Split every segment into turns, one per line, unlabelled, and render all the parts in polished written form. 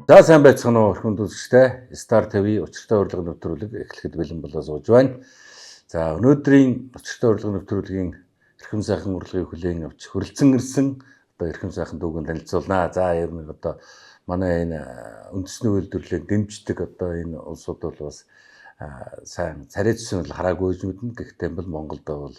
За сайн байцгаана уу өрхөнд үзэгчтэй. Star TV учиртай урилга нэвтрүүлэг эхлэхэд бэлэн болоо сууж байна. За өнөөдрийн учиртай урилга нэвтрүүлгийн эрхэм сайхан урилгыг хүлээн авч хөрөлцөн ирсэн одоо эрхэм сайхан дүүгэн танилцуулнаа. За ер нь одоо манай энэ үндэсний үйлдвэрлэлийг дэмждэг одоо энэ улсууд бол бас сайн царай зүсэн бол хараагүй гэж мэднэ. Гэхдээ бол Монголд бол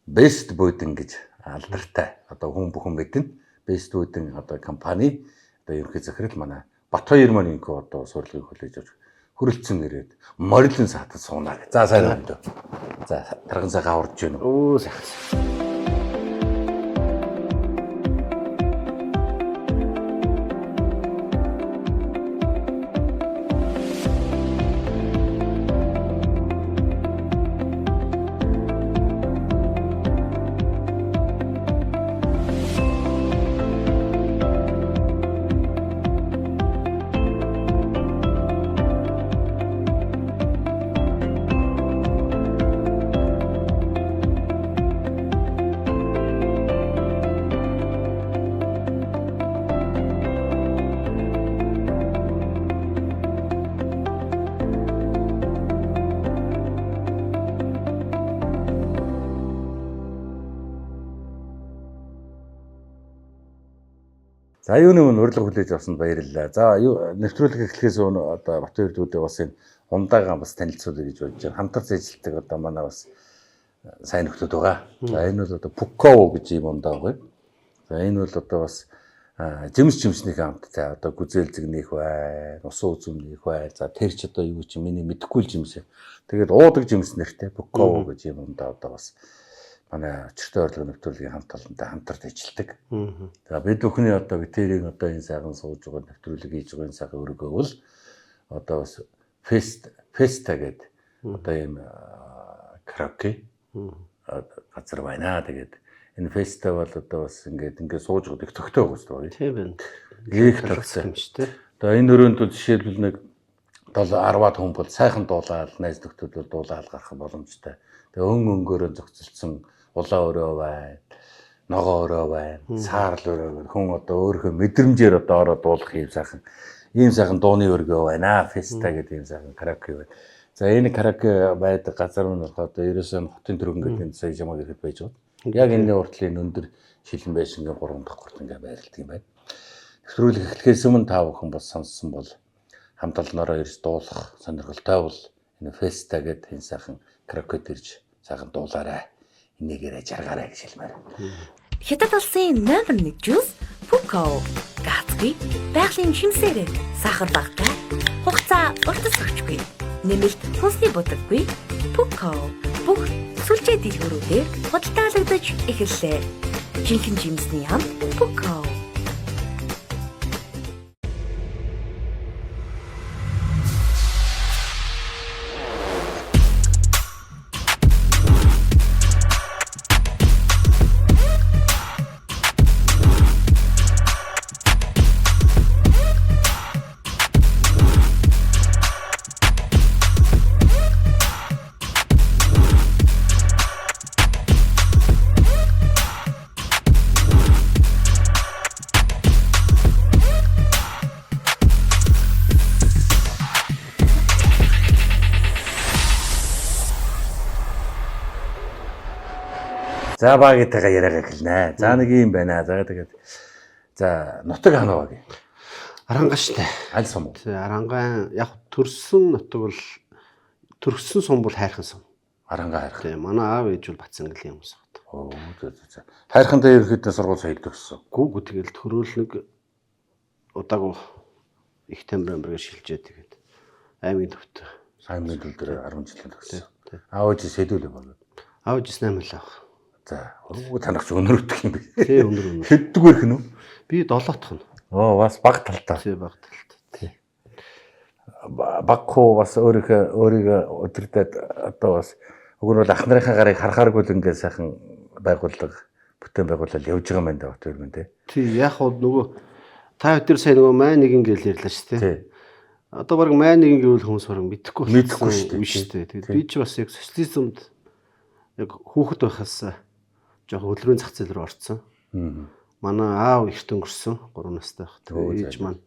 Best Буйдан гэж алдартай одоо хүн бүхэн мэднэ. Best Буйдан одоо компани одоо ерөнхий захирал манай Батхоёр маань инкүү одоо сурлагыг хүлээж авч хөрөлцөн ирээд морилын саатад суунаа. За сайн уу. За тарган сайхан аварж гэнэ үү?
Өө сайхан.
За юуны өмнө урилга хүлээж авсанд баярлалаа. За юу нэвтрүүлэг эхлэхээс өмнө одоо Батхоёр дүүдээ бас энэ ундаагаа бас танилцуулъя гэж бодож байна. Хамтарч ажилладаг одоо манай бас сайн нөхдөд байгаа. За энэ бол одоо Пуккоу гэж ийм ундаа байгаа. За энэ бол одоо бас жимс жимснийхээ амттай одоо гүзэл зэгнийх бай, усан үзүмнийх бай. За тэр ч одоо юу чи миний мэдэхгүй л жимс. Тэгээд уудаг жимс нэртэй Пуккоу гэж ийм ундаа одоо бас манай учиртай орлого нэвтрүүлгийн хамт олонтой хамтарч ажилладаг. За бид бүхний одоо ветерин одоо энэ сайхан сууж байгаа нэвтрүүлэг хийж байгаа энэ сайхан өргөө бол одоо бас феста гэдэг одоо ийм караоке газар байна. Тэгээд энэ феста бол одоо бас ингээд ингээд сууж байгаа их төгтөө байгаа шүү дээ.
Тийм байна.
Их төгтөө
юм шүү дээ.
Одоо энэ өрөөнд бол жишээлбэл нэг 7 10-аад хүн бол сайхан дуулаад найз нөхдөд бол дуулаад гарах боломжтой. Тэгээ өн өнгөөрөө зохицолцсон улаан өрөө байна, ногоо өрөө байна, саарл өрөө гэх хүн одоо өөрийнхөө мэдрэмжээр одоо ороод дуулах юм сайхан дууны өргөө байна. Феста гэдэг юм сайхан караоке байна. За энэ караоке байдаг газар нь болохоор одоо ерөөсөө хотын түргэн гэдэг энэ сая жамаг ирэхэд байж байгаа. Яг энэний уртлын өндөр шилэн байшингийн 3 дахь гурт ингээ байрладаг юм байна. Нэвтрүүлэг эхлэхээс өмнө та бүхэн бас сонссон бол хамт олноороо ирж дуулах сонирхолтой бол энэ феста гэдэг энэ сайхан караокед ирж сайхан дуулаарай. Энийгээрээ жаргаарай гэж хэлмээр.
Хятад улсын номер 1 жуус Пукоу. Гацгүй байгалийн жимсээрээ сахар багатай, хугацаа уртасгахчгүй, нэмэлт хүнсний будаггүй Пукоу бүх сүлжээ дэлгүүрүүдээр худалдаалагдаж эхэллээ. Жинхэнэ жимсний амт Пукоу.
За багитайгаа яриагаа эхэлнэ. За нэг юм байна. За тэгээд за нутаг ханаа баг.
Арангаа штэ.
Аль сум уу?
Тэ Арангаан яг төрсөн нутаг бол төрсөн сум бол хайрхан сум.
Арангаа хайрхан.
Тэ манай аав ээж бол Батсангалийн хүмүүс байна.
Оо зөө зөө зөө. Хайрхантай ерөнхийдөө сургууль соёл төгссөн.
Гүү тэгэл төрөөл нэг удаагүй их тамир амиргээ шилжээ тэгээд аймгийн төвт.
Аймгийн төл дээр 10 жилийн төгссөн. Аав ээж сэдвүүлээ баг.
Аав ээж 8 л авах.
За өө танах ч өнөр өтөх юм бэ.
Тий өндөр өндөр.
Хэддүгээр хэнүү?
Би долоотх нь.
Оо бас баг талтай.
Тий баг талт.
Тий. Баг хуу бас өөрийнхөө өөрийгөө өдөртөд одоо бас уг нь бол ах нарынхаа гарыг харахааргүй л ингээд сайхан байгууллага бүтээн байгуулалт явж байгаа юм байна да Батөр мэн тий.
Тий яг хуу нөгөө та өдөр сая нөгөө май нэгэн гэл ярьлаа шүү дээ.
Тий.
Одоо баг май нэгэн гэвэл хүмүүс баг мэдэхгүй
Мэдэхгүй шүү дээ.
үе шүү дээ. Тэгээд би ч бас яг социализмд яг хүүхэд байхаас жоохон хөдөлмөрийн зах зээл рүү орцсон. Манай аав эрт өнгөрсөн 3 настай байх.
Өө,
Тэгээд ээж маань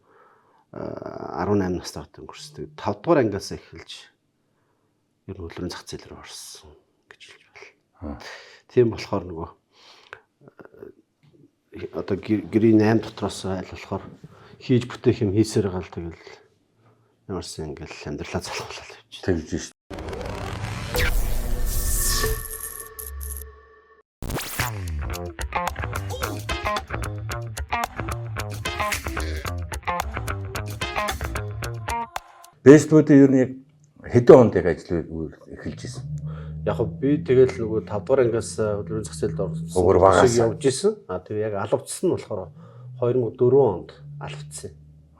18 настай өнгөрсөн. Тэгээд 5 дугаар ангиас эхэлж ер нь хөлрийн зах зээл рүү орсон гэж хэлж байна. Тийм болохоор нөгөө одоо гэрийн 8 дотроос аль болохоор хийж бүтээх юм хийсээр гал тэгэл ямарсан ингээл амьдралаа залхуулаад явчих.
Тэгж ш. Бэстбүүдийн ер нь яг хэдэн онд яг ажил эхэлж исэн?
Яг хөө би тэгэл нөгөө 5 дугаар ангиас хөдөлмөрийн зах зээлд орсон.
Угар багаас.
Шиг явж исэн. А тэгээ яг алавцсан нь болохоор 2004 онд алавцсан.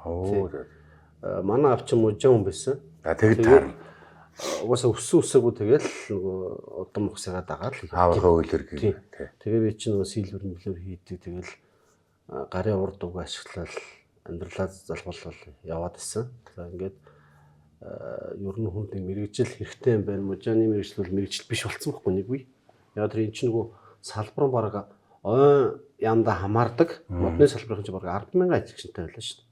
Оо.
Манай авчин мужаан хүн байсан.
А тэгэд
Тэгээд
таарна.
Угаасаа өссөн өсөөгүй тэгэл нөгөө удам ухсагаа дагаад л
Аавынхаа үйлэр гэх.
Тийм.
Тий.
Тэгээ би чинь нөгөө силвер мөлөөр хийдэг тэгэл гарын урд уг ашиглал амьдралаа залгуулал яваад исэн. За ингээд ер нь хүнд нэг мэрэгжил хэрэгтэй юм байна. Мужааны мэрэгжил бол мэрэгжил биш болцсон байхгүй нэг үе. Яг тэр эн чинь нөгөө салбар нь баг ой ямда хамаардаг. Модны салбарын чинь баг 10,000 ажигчтай байлаа шүү дээ.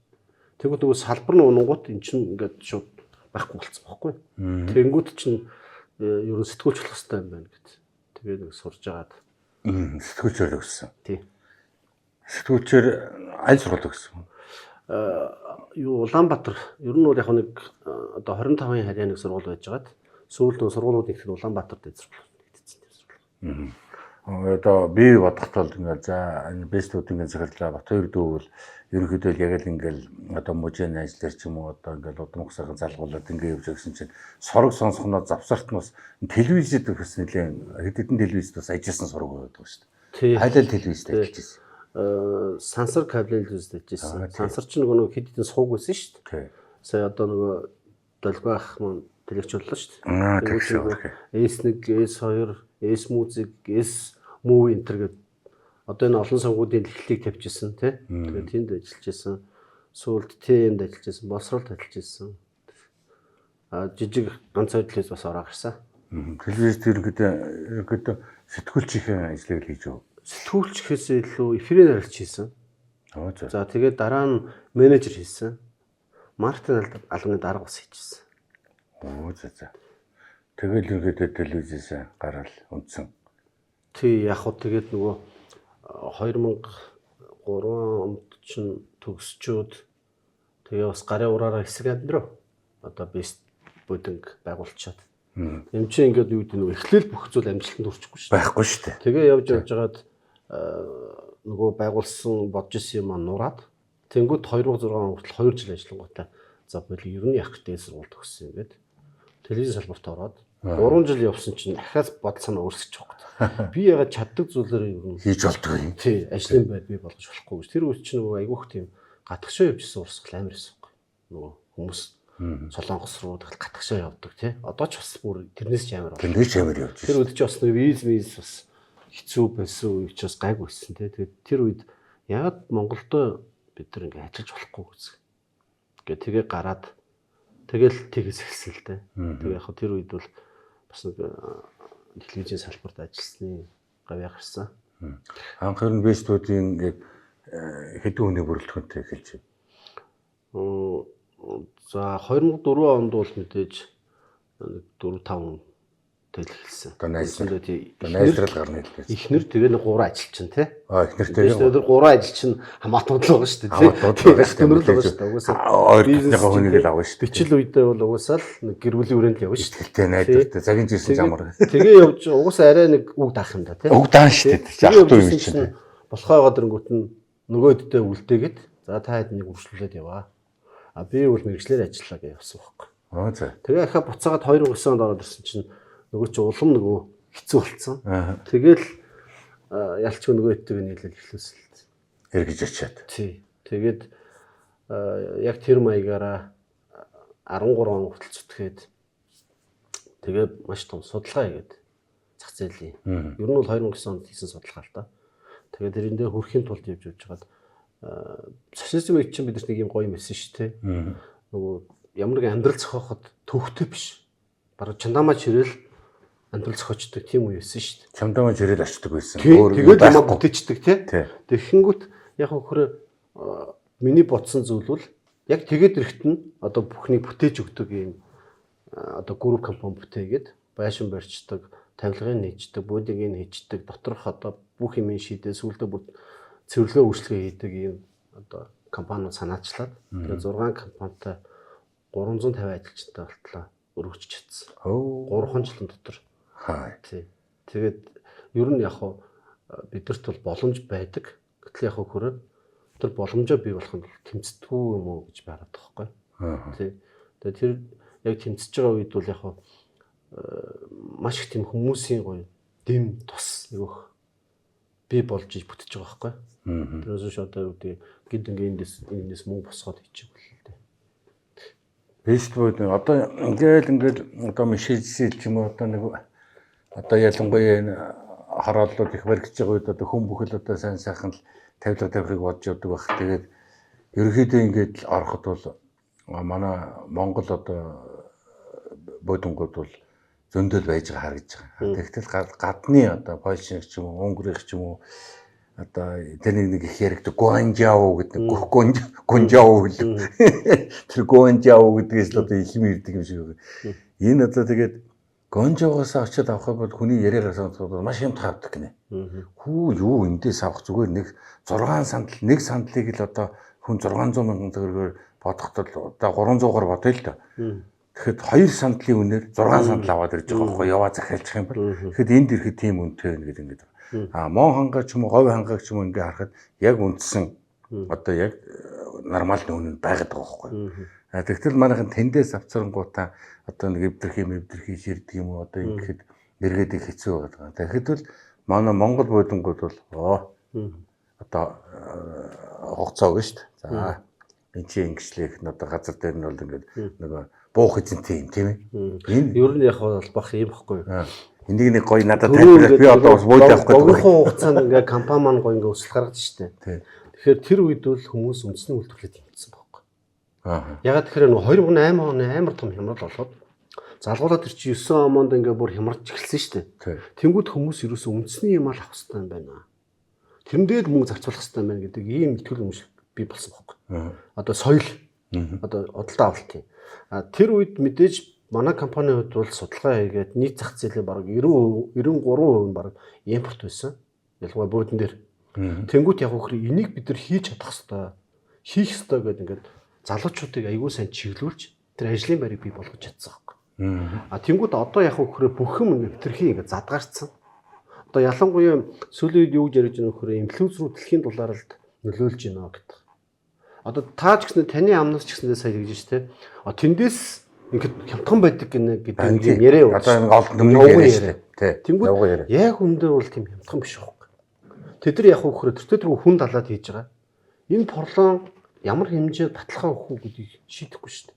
Тэгвэл нөгөө салбар нь унангууд эн чинь ингээд шууд байхгүй болцсон байхгүй. Тэнгүүд чинь ер нь сэтгүүлч болох хэрэгтэй юм байна гэд. Тэгээ нэг сурж агаад
Сэтгүүлчээр өгсөн.
тий.
Сэтгүүлчээр аль сургууль өгсөн?
Юу Улаанбаатар ер нь бол яг нэг одоо 25-ын харьяа нэг сургууль байжгаад сүүлд нөгөө сургуулиуд нэгтгэхэд Улаанбаатар дэд сургууль нэгдсэн тийм сургууль.
Одоо би бодоход бол ингээд за энэ бэстүүд ингээд захирлаа Батбаяр дүү бол ерөнхийдөө л яг л ингээд одоо мужийн ажлаар ч юм уу одоо ингээд удам ухсаахан залгуулад ингээд явж гисэн чинь сорог сонсгоноо завсарт нь бас телевизэд бас нэлээд хэд хэдэн телевизэд бас ажилласан сорог байдаг шүү
Тий.
дээ. Хайлал телевизэд ажиллаж байсан.
Сансар кабель үздэг ажилласан. Сансар чинь нөгөө хэд хэдэн сууг байсан шүү дээ.
Тий.
Сая одоо нөгөө долгио ах маань телевч боллоо шүү дээ.
Аа,
Тэгвэл
тэгш
нөгөө
окей.
S1, S2, S Music, S Movie энэ төр гэдэг одоо энэ олон сонгуудын дэлхлийг тавьчихсан тий. Тэгээд тэнд ажиллаж исэн. Сүүлд ТМ-д ажиллаж исэн, боловсролд ажиллаж исэн. А жижиг ганц хоёр телевиз бас ороо гарсан.
Телевизэд ерөнхийдөө сэтгүүлчийн ажлыг л хийж өг.
Сэтгүүлч гэхээс илүү эфирээр арилж хийсэн.
Аа за.
За тэгээд дараа нь менежер хийсэн. Маркетинг албаны дарга бас хийжсэн.
Оо за за. Тэгэл ерөнхийдөө телевизээс гараал үндсэн.
Тий яг хөө тэгээд нөгөө 2003 онд чинь төгсчөөд тэгээ бас гарын ураараа хэсэг амьдрав. Одоо бест бүдэнг байгуулчаад. Эм чи ингээд юу гэдэг нөгөө эхлээл бүх зүйл амжилтанд хүрчихгүй шүү дээ.
Байхгүй шүү дээ.
Тэгээ явж явж хагаад нөгөө байгуулсан бодож исэн юм аа нураад тэнгууд 2006 он хүртэл 2 жил ажиллангуудаа за боли ер нь яах гэдэг сургууль төгссөн юм гээд телевизэн салбарт ороод 3 жил явсан чинь дахиад бодол санаа өөрсөж байгаа. Би ягаад чаддаг зүйлээр ер нь
Хийж болдгоо юм.
тий ажлын байр бий болгож болохгүй гэж. Тэр үед чинь нөгөө айгүйх тийм гадагшаа явжсэн урсгал амар байсан байхгүй. Нөгөө хүмүүс Солонгос руу тэгэл гадагшаа явдаг тий. Одоо ч бас бүр тэрнээс ч амар
Тэрнээс ч амар явж
Тэр
шээ.
үед чи бас нэг виз миз бас хэцүү байсан үе чи бас гайгүй байсан тий. Тэгээд тэр үед ягаад Монголдо бид нар ингэ ажиллаж болохгүй гэж. Гэ тэгээ гараад тэгэл тэгээс эхэлсэн л дээ. Тэгээ яг хөө тэр үед бол бас нэг телевизийн салбарт ажилласны гавьяа гарсан.
Анх ер нь бэстүүдийн яг хэдэн хүний бүрэлдэхүүнтэй эхэлж байна.
За 2004 онд бол мэдээж нэг 4 5 тэл эхэлсэн.
Одоо найз нар.
Үндсэндээ тий
Одоо найзрал гарна хэлбэр.
Эхнэр тэгээ нэг 3 ажилчин тий.
Аа
Тэгэхээр
эхнэртэй
тэр 3 ажилчин хамаатууд л байгаа шүү дээ.
Хамаатууд л байгаа шүү дээ.
Түнэр л байгаа шүү дээ. Угаасаа
Ойр
бизнес
дотныхоо хүнийг
чинь
л авна шүү дээ.
Бичил үедээ бол угаасаа л нэг гэр бүлийн хүрээнд л явна шүү дээ.
Итгэлтэй найдвартай загин жирсэн замар.
Тэгээ явж угаасаа арай нэг үг даах юм да тий.
Үг даана шүү дээ.
Тэгээ
Ах
явж
дүү юм
исэн
чинь.
чинь болохоо байгаа дэрнгүүт нь нөгөөддөө үлдээгээд за та хэд нэг үргэлжлүүлээд яваа. А би бол мэрэгчлэр ажиллаа гэж явсан байхгүй.
Аа за.
Тэгээ ахаа буцаагаад 2009 онд ороод ирсэн чинь нөгөө чи улам нөгөө хэцүү болцсон.
Аа.
Тэгэл ялчгүй нөгөө хэдтэйг нийлэл эхлүүлсэн л дээ.
Эргэж очиад.
Тий. Тэгээд яг тэр маягаараа 13 он хүртэл зүтгээд тэгээд маш том судалгаа хийгээд зах зээлийн. Ер нь бол 2009 онд хийсэн судалгаа л да. Тэгээд тэрэндээ хүрэхин тулд явж явж хагаад социализм үед чинь бид нар нэг юм гоё юм байсан шүү дээ. Нөгөө ямар нэгэн амьдрал зохиоход төвхтэй биш. Бараг чандаамаа чирэл амьдрал зохиочдөг тийм үе байсан шүү дээ.
Чамдаа чирэл очдөг байсан.
Тэгэл юм бүтээчдэг тий.
Тий.
Тэгэхэнгүүт яг хөхөр миний бодсон зүйл бол Яг тэгээд ирэхэд нь одоо бүхнийг бүтээж өгдөг ийм одоо групп компани бүтээгээд байшин барьцдаг, тавилгыг хийждэг, буудыг нь хийждэг, доторх одоо бүх юм шийдээ сүүлдээ бүр цэвэрлэгээ үйлчилгээ хийдэг ийм одоо компаниуд санаачлаад тэгээд 6 компанитай 350 ажилчтай болтлоо өргөжч чадсан. 3 жилийн дотор.
Хаа.
Тий. Тэгээд ер нь яг хуу бидэрт бол боломж байдаг. Гэтэл яг хуу хөрөө тэр боломжоо бий болох нь тэмцдэггүй юм уу гэж байгаад байгаа байхгүй. Тий. Тэгээд тэр яг тэмцэж байгаа үед бол яг хуу маш их тийм хүмүүсийн гоё дэм тус нөгөөх бий болж иж бүтэж байгаа байхгүй. Тэрээс биш одоо юу гэдэг гид ингээ эндээс мөнгө босгоод хийчих бол дээ.
Фэйсбүүк одоо ингээл одоо Мишель ч юм уу одоо нэг одоо ялангуяа энэ хорооллууд их баригдаж байгаа үед одоо хүн бүхэл одоо сайн сайхан л тавилга тавихыг бодож явдаг байх. Тэгээд ерөнхийдөө ингээд л ороход бол манай Монгол одоо буудаангууд бол зөндөл байж байгаа харагдаж байгаа. Тэгтэл гадны одоо Польшийн ч юм уу, Унгарын ч юм уу одоо тэр нэг их яригдаг Гуанжао гэдэг Гуанжао гэлээ. Тэр Гуанжао гэдгээс л одоо их юм ирдэг юм шиг байна. Энэ одоо тэгээд Гуанжаогоос очиод авах бол хүний яриагаар сонсоход маш юм таавдаг гинэ. Хүү юу эндээс авах зүгээр нэг 6 сандал нэг сандлыг л одоо хүн 600 мянган төгрөгөөр бодоход л одоо 300-аар бодъё л доо. Тэгэхэд 2 сандлын үнээр 6 сандал аваад ирж байгаа байхгүй яваа захиалчих юм бол. Тэгэхэд энд ирэхэд тийм үнэтэй байна гэдэг ингээд. А мон хангаа ч юм уу говь хангааг ч юм уу ингээ харахад яг үндсэн одоо яг нормал үнэ нь байгаад байгаа байхгүй. А тэгтэл манайхан тэндээс авцрангуудаа одоо нэг эвдэрх юм эвдэрхий ширдэг юм уу одоо ингэхэд нэргээд их хэцүү байгаад байгаа. Тэгэхэд бол манай Монгол буудаангууд бол одоо хугацаа өгнө шүү дээ. За энэ чи ингэчлээ гэх нь одоо газар дээр нь бол ингээд нөгөө буух эзэнтэй юм тийм ээ.
Энэ ер нь яг бол бах юм баггүй.
Энийг нэг гоё надад тайлбарлах би одоо бас бууд явах гэдэг.
Богинохон хугацаанд ингээ компани маань гоё ингээ өсөлт гаргаж штэ. Тэгэхээр тэр үед бол хүмүүс үндэсний үйлдвэрлэлд тэмцсэн байхгүй. Ягаад тэгэхээр нөгөө 2008 оны амар том хямрал болоод залгуулаад тэр чи 9 онд ингээ бүр хямарч эхэлсэн штэ. Тэнгүүд хүмүүс ерөөсөө үндэсний юм ал авах хэрэгтэй юм байна. Тэрэн дээр мөнгө зарцуулах хэрэгтэй юм байна гэдэг ийм итгэл үнэмшил бий болсон байхгүй. Одоо соёл одоо худалдаа авалт юм. А тэр үед мэдээж манай компанийн хувьд бол судалгаа хийгээд нийт зах зээлийн бараг 90 93% нь бараг импорт байсан. Ялангуяа буудан дээр. Тэнгүүт яг хөхөр энийг бид нар хийж чадах ёстой. Хийх ёстой гэдэг ингээд залуучуудыг аягүй сайн чиглүүлж тэр ажлын байрыг бий болгож чадсан байхгүй. А тэнгүүт одоо яг хөхөр бүх юм ингээд хэтэрхий ингээд задгаарцсан. Одоо ялангуяа сүүлийн үед юу гэж ярьж байгаа нөхөр инфлюенсер рүү дэлхийн дулаалд нөлөөлж байна гэдэг. Одоо та ч гэсэн таны амнаас ч гэсэн сая тэгж штэ. А тэндээс ингээд хямдхан байдаг гинэ гэдэг юм яриа
явуулж. Одоо нэг олон өмнө яриа штэ. Тий.
Тэнгүүд яг үндэ бол тийм хямдхан биш байхгүй. Тэд нар яг хөхөр тэртээ тэр хүн далаад хийж байгаа. Энэ порлон ямар хэмжээ баталгаа өгөх үү гэдгийг шийдэхгүй штэ.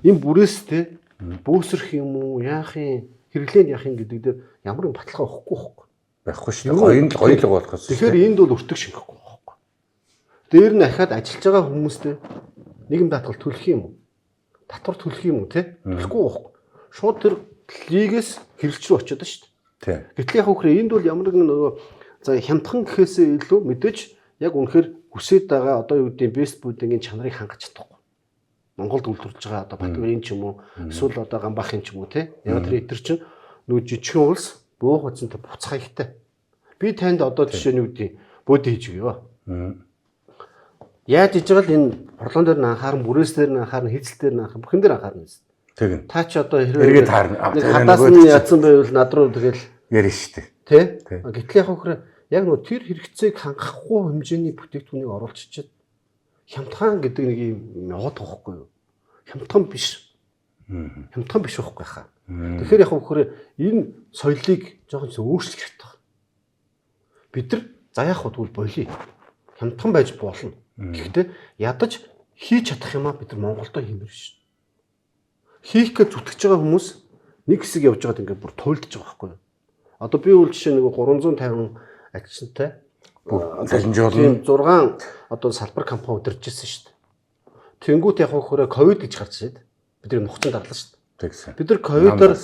Энэ бүрээс те бөөсрөх юм уу, яах юм, хэрэглээнд яах юм гэдэг дээр ямар юм баталгаа өгөхгүй байхгүй.
Байхгүй шүү дээ. Гоё гоё л болох гэсэн.
Тэгэхээр энд бол өртөг шингэхгүй байхгүй. Дээр нь ахаад ажиллаж байгаа хүмүүстэй нийгэм даатгал төлөх юм уу? Татвар төлөх юм уу те? Төлөхгүй байхгүй. Шууд тэр лигээс хэрэгч рүү очиод шүү
дээ.
Гэтэл яг хөхрөө энд бол ямар нэгэн нөгөө за хямдхан гэхээсээ илүү мэдээж яг үнэхээр хүсээд байгаа одоо юу гэдэг бест бүдингийн чанарыг хангаж чадахгүй. Монголд үйлдвэрлэж байгаа одоо Батмөрийн ч юм уу эсвэл одоо Гамбахын ч юм уу те. Яг тэр этэр чинь нөгөө жижигхэн улс буух үзэнтэй буцах хаягтай. Би танд одоо жишээ нь юу гэдэг бөөдө хийж өгөө. Яаж хийж байгаа л энэ хорлон дээр нь анхаарна, бүрээс дээр нь анхаарна, хийцэл дээр нь анхаарна, бүхэн дээр анхаарна гэсэн.
Тэгнь.
Та ч одоо
хэрвээ таарна.
Хадаас нь ядсан байвал над руу тэгэл
ярина шүү дээ.
Тэ? Гэтэл яг хөхрөө яг нөгөө тэр хэрэгцээг хангахгүй хэмжээний бүтээгдэхүүнийг оруулчихад хямдхан гэдэг нэг юм яваад байгаа байхгүй юу? Хямдхан биш. Хямдхан биш байхгүй хаа. Тэгэхээр яг хөхрөө энэ соёлыг жоохон өөрчлөх хэрэгтэй байна. Бид нар за яг хөө тэгвэл болиё. Хямдхан байж болно. Гэхдээ ядаж хийж чадах юмаа бид нар Монголдо хиймээр шин. Хийх гэж зүтгэж байгаа хүмүүс нэг хэсэг явж байгаад ингээд бүр туйлдж байгаа байхгүй юу? Одоо би бол жишээ нэг 350 ажилчтай
цалинжуулна.
6 одоо салбар компани удирж ирсэн шүү дээ. Тэнгүүт яг хөхөрөө ковид гэж гарч ирээд бид нар нухацсан дарлаа шүү дээ.
Тэгсэн.
Бид нар ковидоор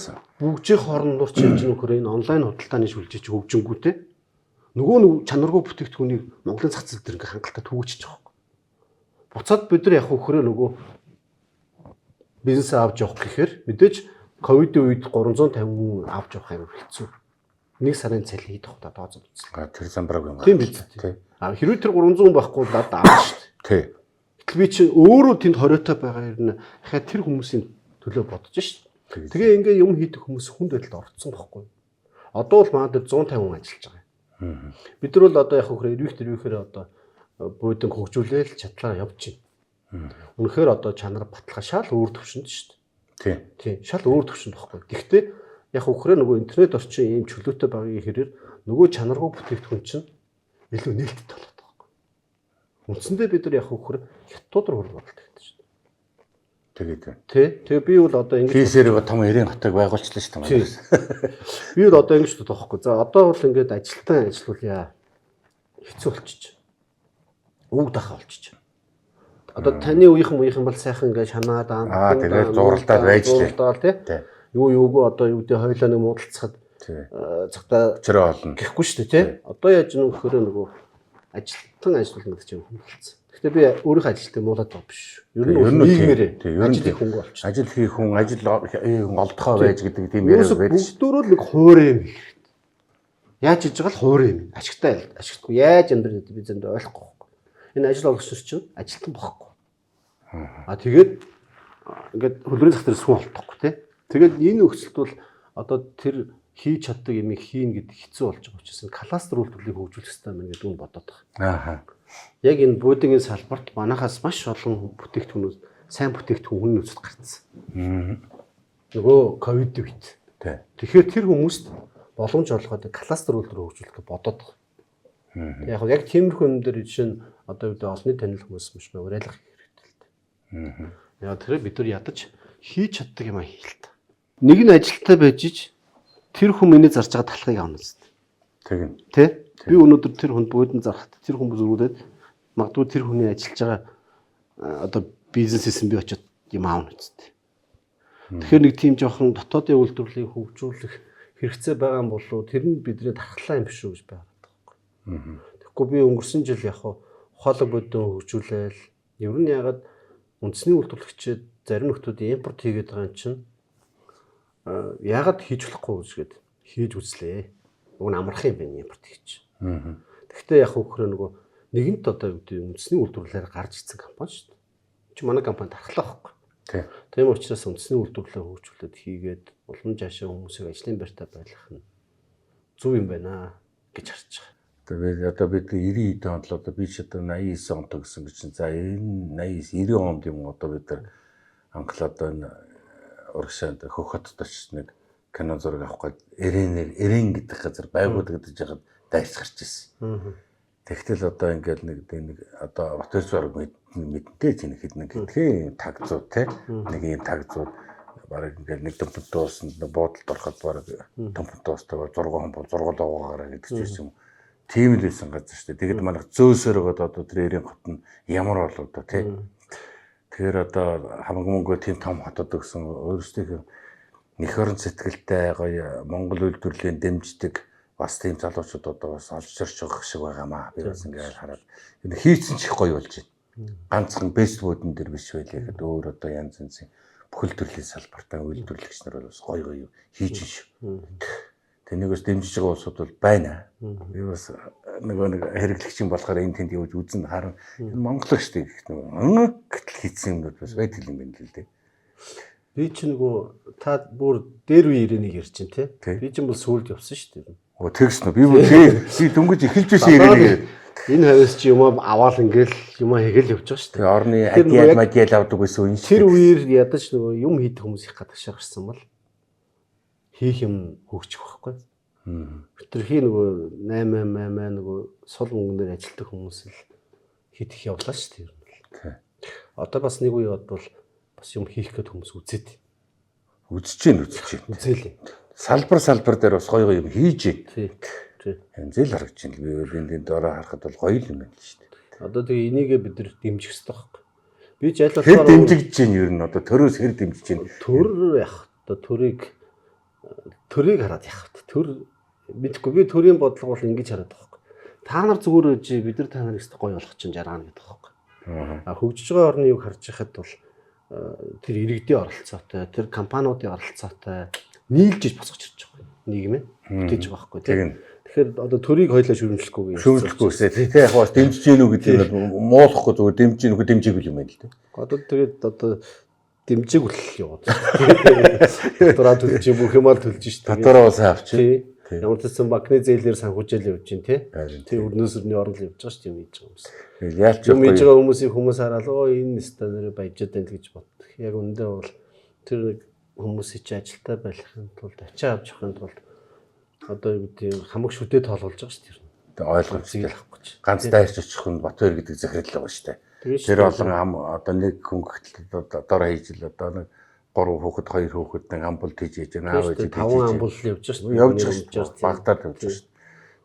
бүгжийн хоорондор чи явж нөхөр энэ онлайн худалдааны шүлжиж хөгжингүүтээ нөгөө нэг чанаргүй бүтээгдэхүүнийг Монголын зах зээл дээр ингээ хангалттай түгжиж байгаа байхгүй. Буцаад бид нар яг хөхрөө нөгөө бизнес авч явах гэхээр мэдээж ковидын үед 350 хүн авч явах амар хэцүү. Нэг сарын цалин хийх та тооцоо үзсэн.
А тэр замбрааг юм.
Тийм биз.
Тий.
А хэрвээ тэр 300 хүн байхгүй бол надад авна шүү дээ.
Тий.
Гэтэл би чинь өөрөө тэнд хориотой байгаа юм нь ахаа тэр хүмүүсийн төлөө бодож шүү дээ. Тэгээ ингээ юм хийдэг хүмүүс хүнд байдалд орцсон байхгүй. Одоо бол манай дээр 150 хүн ажиллаж байгаа. Бид нар бол одоо яг хөхрөө эрвих дэрвихээр одоо буудан хөгжүүлээл чадлаар явж байна. Үнэхээр одоо чанар баталгаа шал өөр төвшөнд шүү дээ.
Тий.
Тийм, шал өөр төвшөнд байхгүй. Гэхдээ яг хөхрөө нөгөө интернет орчин ийм чөлөөтэй байгаагийн хэрээр нөгөө чанаргүй бүтээгдэхүүн чинь илүү нээлттэй болоод байгаа байхгүй. Үндсэндээ бид нар яг хөхрөө хятадууд руу хөрөнгө оруулалт хийдэг шүү дээ.
Тэгээд байна.
Тэ. Тэгээ би бол одоо ингэж
Хийсээр том 90 хотыг байгуулчлаа шүү
Тий.
дээ.
Би бол одоо ингэж бодох байхгүй. За одоо бол ингээд ажилтан ажиллуулъя. Хэцүү болчих. Үг дахаа болчих. Одоо таны үеийнхэн бол сайхан ингээд шанаад
Аа, тэгээд зуралдаад байж лээ.
Зуралдаал тий.
Тий.
Юу юугүй одоо юу гэдэг хоёлаа нэг муудалцахад
Тий.
цагтаа
Өчрөө олно.
гэхгүй шүү дээ тий. Одоо яаж нүг гэхээр нөгөө ажилтан ажиллуулна гэдэг чинь хүн болцсон. Гэхдээ би өөрийнхөө ажилтныг муулаад байгаа биш. Ер нь
Ер нь
нийгмээрээ
тий, ер нь
ажил хийх хөнгө болчихсон.
Ажил хийх хүн, ажил хийх хүн олдохоо байж гэдэг тийм яриа
Ерөөсө
байдаг шүү.
бүгдөө л нэг хуурай юм их хэрэгтэй. Яаж хийж байгаа л хуурай юм. Ашигтай ашигтгүй яаж амьдрах гэдэг би зөндөө ойлгохгүй байхгүй. Энэ ажил олгогч нар чинь ажилтан бохгүй. А тэгээд ингээд хөлрийн зах дээр сүүн олдохгүй тий. Тэгээд энэ нөхцөлд бол одоо тэр хийж чаддаг юмыг хийн гэдэг хэцүү болж байгаа учраас энэ кластер үйлдвэрлэлийг хөгжүүлэх хэрэгтэй байна гэдэг нь бодоод байгаа.
Ааха.
Яг энэ буудингийн салбарт манахаас маш олон бүтээгдэхүүнүүд сайн бүтээгдэхүүн хүн нөөцөд гарцсан. Нөгөө ковид үед.
Тий.
Тэгэхээр тэр хүмүүст боломж олгоод кластер үйлдвэр хөгжүүлэх гэж бодоод байгаа. Яг яг тиймэрхүү юм дээр жишээ нь одоо юу гэдэг олонний танил хүмүүс маш мэ уриалгах хэрэгтэй л дээ. Яг тэр бид нар ядаж хийж чаддаг юм а хийл та. Нэг нь ажилтаа байж ич тэр хүн миний зарж байгаа талхыг авна зү.
Тэгнь.
Тэ? Би өнөөдөр тэр хүнд буудан зархад тэр хүн зүрүүлээд магадгүй тэр хүний ажиллаж байгаа одоо бизнесээс нь би очиод юм аавна үсттэй. Тэгэхээр нэг тийм жоохон дотоодын үйлдвэрлэлийг хөгжүүлэх хэрэгцээ байгаа юм болов тэр нь бидний дархлаа юм биш үү гэж байгаад байгаа байхгүй. Тэгэхгүй би өнгөрсөн жил яг ухаалаг бодон хөгжүүлээл ер нь ягаад үндэсний үйлдвэрлэгчид зарим нөхдүүдийн импорт хийгээд байгаа юм чинь ягаад хийж болохгүй гэж гээд хийж үзлээ. Уг нь амархан юм байна импорт хийж. Гэхдээ яг хөхрөө нөгөө нэгэнт одоо юу гэдэг үндэсний үйлдвэрлэлээр гарч ирсэн компани шүү дээ. Чи манай компани дархлаа байхгүй.
Тий.
Тийм учраас үндэсний үйлдвэрлэлээ хөгжүүлээд хийгээд улам жаашаа хүмүүсийг ажлын байртаа байлгах нь зөв юм байна гэж харж байгаа.
Тэгээд одоо бид 90 хэдэн онд л одоо би ч одоо 89 онд гэсэн чинь за энэ 89 90 онд юм одоо бид нар анх л одоо энэ урагшаанд хөх хотод очиж нэг кино зураг авах гээд Эренээр Эрен гэдэг газар байгуулагдаж байхад дайрч гарч ирсэн. Тэгтэл одоо ингээл нэг нэг одоо Батөрч бараг мэднэ чинь хэд нэг хэдхэн таг зууд те нэг юм таг зууд бараг ингээл нэг төмпөнт дуусанд буудалд ороход бараг төмпөнт дуустай 6 хүн бол 6 лоогоогаараа гэдэг ч юм. Тийм л байсан газар шүү дээ. Тэгэд манайх зөөсөр өгöd одоо тэр Эрен хот нь ямар болов одоо тий. Тэгэхээр одоо хамаг мөнгөө тийм том хотод өгсөн өөрсдийнх нэх орон сэтгэлтэй гоё Монгол үйлдвэрлэлийн дэмждэг бас тийм залуучууд одоо бас олж ирж байгаа шиг байгаамаа. Би бас ингээд хараад энэ хийцэн ч их гоё болж байна. Ганцхан бэсбүүдэн дээр биш байлээ гэхэд өөр одоо янз янзын бүхэл төрлийн салбартаа үйлдвэрлэгч нар бол бас гоё гоё хийж шүү. Тэнийг бас дэмжиж байгаа улсууд бол байна. Би бас нөгөө нэг хэрэглэгч юм болохоор энэ тэнд явж үзэн харан энэ Монгол шүү дээ гэх нөгөө гэтэл хийцэн юмнууд бас байдаг юм байна л дээ.
Би чи нөгөө та бүр дээр үе 91 ярьж чинь тий.
Тий.
Би чинь бол сүүлд явсан шүү дээ.
Оо тэгсэн үү? Би бүр тий би дөнгөж эхэлж байсан 91.
Энэ хавьс чи юм аваал ингээл юм хийгээл явж байгаа шүү дээ.
Тэгээ орны
Тэр нөгөө
адиал
яг-
мадиал авдаг байсан үе шүү.
Тэр үеэр ядаж нөгөө юм хийдэг хүмүүс их гадагшаа гарсан бол хийх юм хөгжих байхгүй. Хитрхи нөгөө 8 8 8 нөгөө сул мөнгөнээр ажилтдаг хүмүүс л хит их явлаа шүү дээ. Ер нь бол.
Тий.
Одоо бас нэг үе бодвол бас юм хийх гээд хүмүүс үзээд
Үзэж гин үзэж гин.
үзээлээ.
Салбар салбар дээр бас гоё гоё юм хийж гин.
Тий. Тий.
Янз л харагдаж байна. Би бол энд энд ороо харахад бол гоё л юм байна л шүү дээ.
Одоо тэгээ энийгээ бид нар дэмжих хэрэгтэй байхгүй. Би ч аль
Хэр
болохоор
дэмжигдэж гин ер нь одоо төрөөс хэр дэмжиж гин.
төр яг одоо төрийг төрийг хараад явах. Төр мэдхгүй би төрийн бодлого бол ингэж хараад байгаа байхгүй. Та нар зүгээр үжи бид нар та нарыг өстө гоё болгох чинь жаргаана гэдэг байхгүй. А хөгжиж байгаа орны юг харж байхад бол тэр иргэдийн оролцоотой, тэр компаниудын оролцоотой нийлж иж босгож ирж байгаа нийгэм бүтээж байгаа байхгүй тийм. Тэгэхээр одоо төрийг хоёлаа шүүмжлэхгүй
гэж. Шүүмжлэхгүй гэсэн. Тэ яг бас дэмжиж гин үү гэдэг нь бол муулахгүй зүгээр дэмжиж гин үгүй дэмжээгүй юм байна л дээ.
Одоо тэгээд одоо дэмжээг үл яваад. Татвараа төлж бүх юмаа төлж шít.
Татвараа сайн авчих.
Ямар ч гэсэн банкны зээлээр санхүүжээл явж гин тий. Тий өрнөөс өрний орон л явж байгаа шүү дээ юм хийж байгаа хүмүүс.
Яалч
юм хийж байгаа хүмүүсийг хүмүүс хараад оо энэ өстой нэрээ баяжаад байна гэж боддог. Яг үндэ бол тэр нэг хүмүүсийг чи ажилтаа байлгахын тулд ачаа авч явахын тулд одоо юу гэдэг хамаг шүдэ тоолуулж байгаа шүү дээ.
Тэг ойлгомжтой авахгүй чи. Ганц дайрч очих нь Батбаяр гэдэг захирал байгаа шүү дээ. Тэр олон ам одоо нэг хүн гэтэл дор хийж л одоо нэг 3 хүүхэд 2 хүүхэд нэг амбул тийж хийж
аав ээж 5 амбул явж байгаа шүү
дээ. Явж байгаа шүү. Багтаад явж байгаа шүү.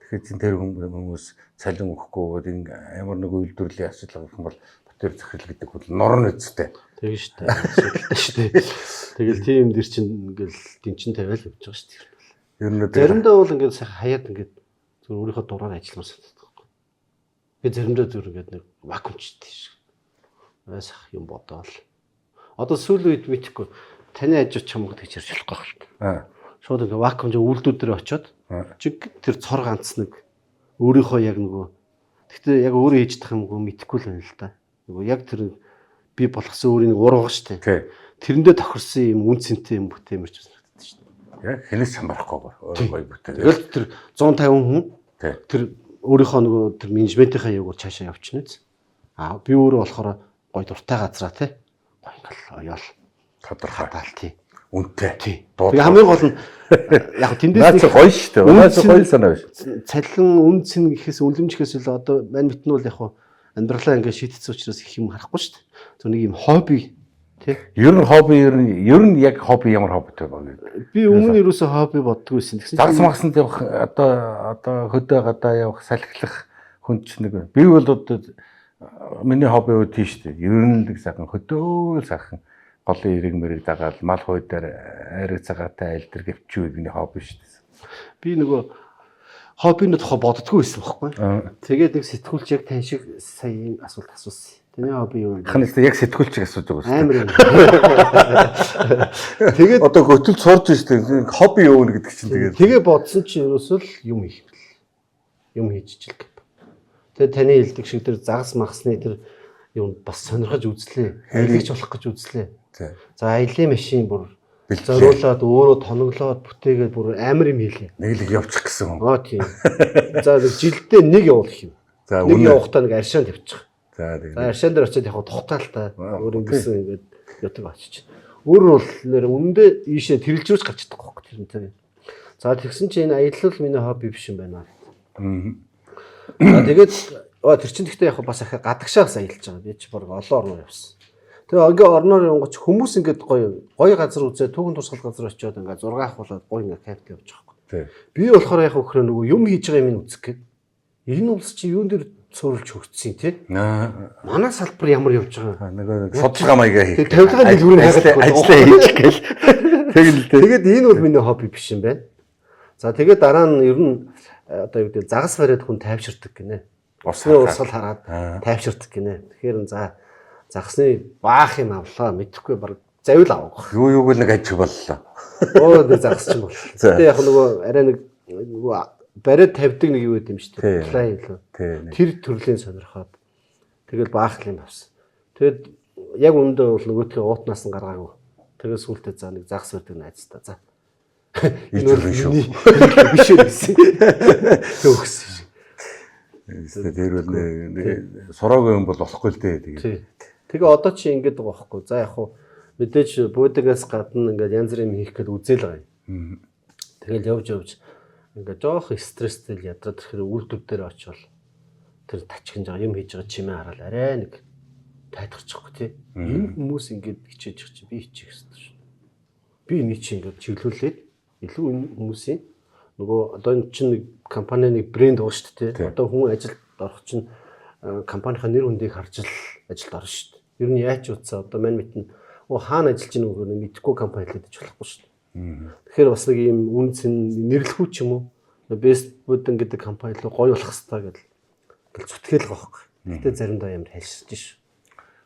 Тэгэхээр чинь тэр хүмүүс цалин өгөхгүй ямар нэг үйлдвэрлэлийн асуудал гарах юм бол Батбаяр захирал гэдэг бол норн үсттэй.
Тэгэн шүү дээ. Асуудалтай шүү дээ. Тэгэл тийм дэр чинь ингээл дэнчин тавиал явж байгаа шүү дээ.
Ер нь
заримдаа бол ингээд сайхан хаяад ингээд зүгээр өөрийнхөө дураар ажилламаар санагддаг байхгүй. Би заримдаа зүгээр ингээд нэг вакуумчтэй шиг. Айсах юм бодоол. Одоо сүүлийн үед мэдэхгүй таны ажил чамаг тэгж ярьж болохгүй байх л та. Шууд ингээд вакуум үйлдвэр дээр очиод чиг тэр цор ганц нэг өөрийнхөө яг нөгөө гэхдээ яг өөрөө хийж тах юмгүй мэдэхгүй л байна л та. Нөгөө яг тэр би болгосон өөрийн нэг урга шүү дээ. Тэрэндээ тохирсон юм үн цэнтэй юм бүтээмэрч санагддаг шүү
дээ. Яг хэнээс хамаарахгүй өөр гоё бүтээл.
Тэгэл тэр 150 хүн тэр өөрийнхөө нөгөө тэр менежментийнхаа юугаар цаашаа явчихна үз. Аа би өөрөө болохоор гоё дуртай газраа тий. Гоё ингээл оёол
тодорхой
таал тий.
Үнэтэй.
Тий. Тэгээ хамгийн гол нь яг
тэндээс нэг гоё шүү дээ. Наач гоё санаа биш.
Цалин үн цэн гэхээс үнэлэмж гэхээс илүү одоо мань мэт нь бол яг амьдралаа ингээд шийдсэн учраас их юм харахгүй шүү дээ. Зөв нэг юм хобби тий.
Ер нь хобби ер нь яг хобби ямар хоббитой баг вэ?
Би өмнө ерөөсөө хобби боддгоо байсан.
Тэгсэн чинь загас магсанд явах одоо хөдөө гадаа явах салхилах хүн ч нэг би бол одоо миний хобби юу тийш дээ. Ер нь л нэг сайхан хөдөөл сайхан голын эрэг мэрэг дагаал мал хой дээр айраг цагаатай айл дээр гэвчүү миний хобби шүү дээ.
Би нөгөө хоббины тухай боддгоо байсан байхгүй. Тэгээд нэг сэтгүүлч яг тань шиг сая ийм асуулт асуусан. Таны хобби юу вэ?
Ханаас яг сэтгүүлчийг асууж байгаа
шүү. Амар юм.
Тэгээд одоо хөтөл сурж шүү дээ. Хобби юу вэ гэдэг чинь
тэгээд. Тэгээ бодсон чинь ерөөсөө л юм хийх бэл. Юм хийж чил гэв. Тэгээд таны хэлдэг шиг тэр загас магсны тэр юм бас сонирхож үзлээ. Аялагч болох гэж үзлээ. За аялын машин бүр зориулаад өөрөө тоноглоод бүтээгээд бүр амар юм хийлээ.
Нэг л явчих гэсэн
хүн. Аа тийм. За жилдээ нэг явуулах юм. За нэг явахдаа нэг аршаан тавьчих.
За тэгээд.
За аршаан дээр очиод яг тухтаа л та. Өөр ингэсэн ингээд ятаг очиж. Өөр бол нэр үнэндээ ийшээ тэрэлжүүч гарч чадахгүй байхгүй тэрнтэй. За тэгсэн чинь энэ аялал миний хобби биш юм байна. За тэгээд тэр чинь гэхдээ яг бас ахаа гадагшаа бас аялж байгаа. Би чи баг олон орноор явсан. Тэгээ ингээ орноор явангоч хүмүүс ингээд гоё гоё газар үзээ түүхэн туршгал газар очиод ингээ зураг авахулаад гоё ингээ кайфт явж байгаа байхгүй. Би болохоор яг өхрөө нөгөө юм хийж байгаа юм үзэх гээд энэ улс чи юун дээр суурилж хөгжсөн тий? Манай салбар ямар явж байгаа?
Нөгөө судалгаа маягаа
хийх. Тавилгын дэлгүүрийг хайгаад
ажиллаа хийчих гээл.
Тэгэл тий. Тэгээд энэ бол миний хобби биш юм байна. За тэгээд дараа нь ер нь одоо юу гэдэг загас бариад хүн тайвширдаг гинэ. Усны урсгал хараад тайвширдаг гинэ. Тэгэхээр за загасны баах юм авлаа мэдэхгүй баг завил авах.
Юу юуг л нэг ажиг боллоо.
Оо нэг загас ч юм бол. Гэтэ яг нөгөө арай нэг нөгөө бариад тавьдаг нэг юу гэдэм шүү дээ. Плай илүү. Тэр төрлийн сонирхоод тэгэл баах юм авсан. Тэгэд яг үүндээ бол нөгөөдхөө уутнаас нь гаргаагүй. Тэгээ сүултээ за нэг загас барьдаг найзтай. За.
Энэ бол шүү.
Биш үү гэсэн. Төгссөн шиг.
Тэр бол нэг сураагүй юм бол болохгүй л дээ
тэгээ. Тэгээ одоо чи ингэж байгаа байхгүй. За яг хуу мэдээж буудагаас гадна ингээд янз бүрийн юм хийх гээд үзэл байгаа юм. Тэгэл явж явж ингээд жоох стресстэй л ядраад ирэхээр үйлдвэр дээр очивол тэр тачигнж байгаа юм хийж байгаа чимээ хараад арай нэг тайтгарчихгүй тий. Энэ хүмүүс ингээд хичээж байгаа чи би хичээх ёстой шүү. Би энийг чи ингээд чиглүүлээд илүү энэ хүмүүсийн нөгөө одоо энэ чинь нэг компани нэг брэнд байгаа шүү дээ. Одоо хүн ажилд орох чинь компанийнхаа нэр хүндийг харж л ажилд орно шүү дээ. Ер нь яаж утсаа одоо мань мэднэ. Оо хаана ажиллаж байгаа вэ мэдэхгүй компани хэлээд болохгүй шүү дээ. Тэгэхээр бас нэг ийм үн цэн нэрлэхүү ч юм уу Best Building гэдэг компани илүү гоё болох хэвээр гэдэл ингээл зүтгэл байгаа байхгүй. Гэтэ заримдаа ямар хайширч шүү.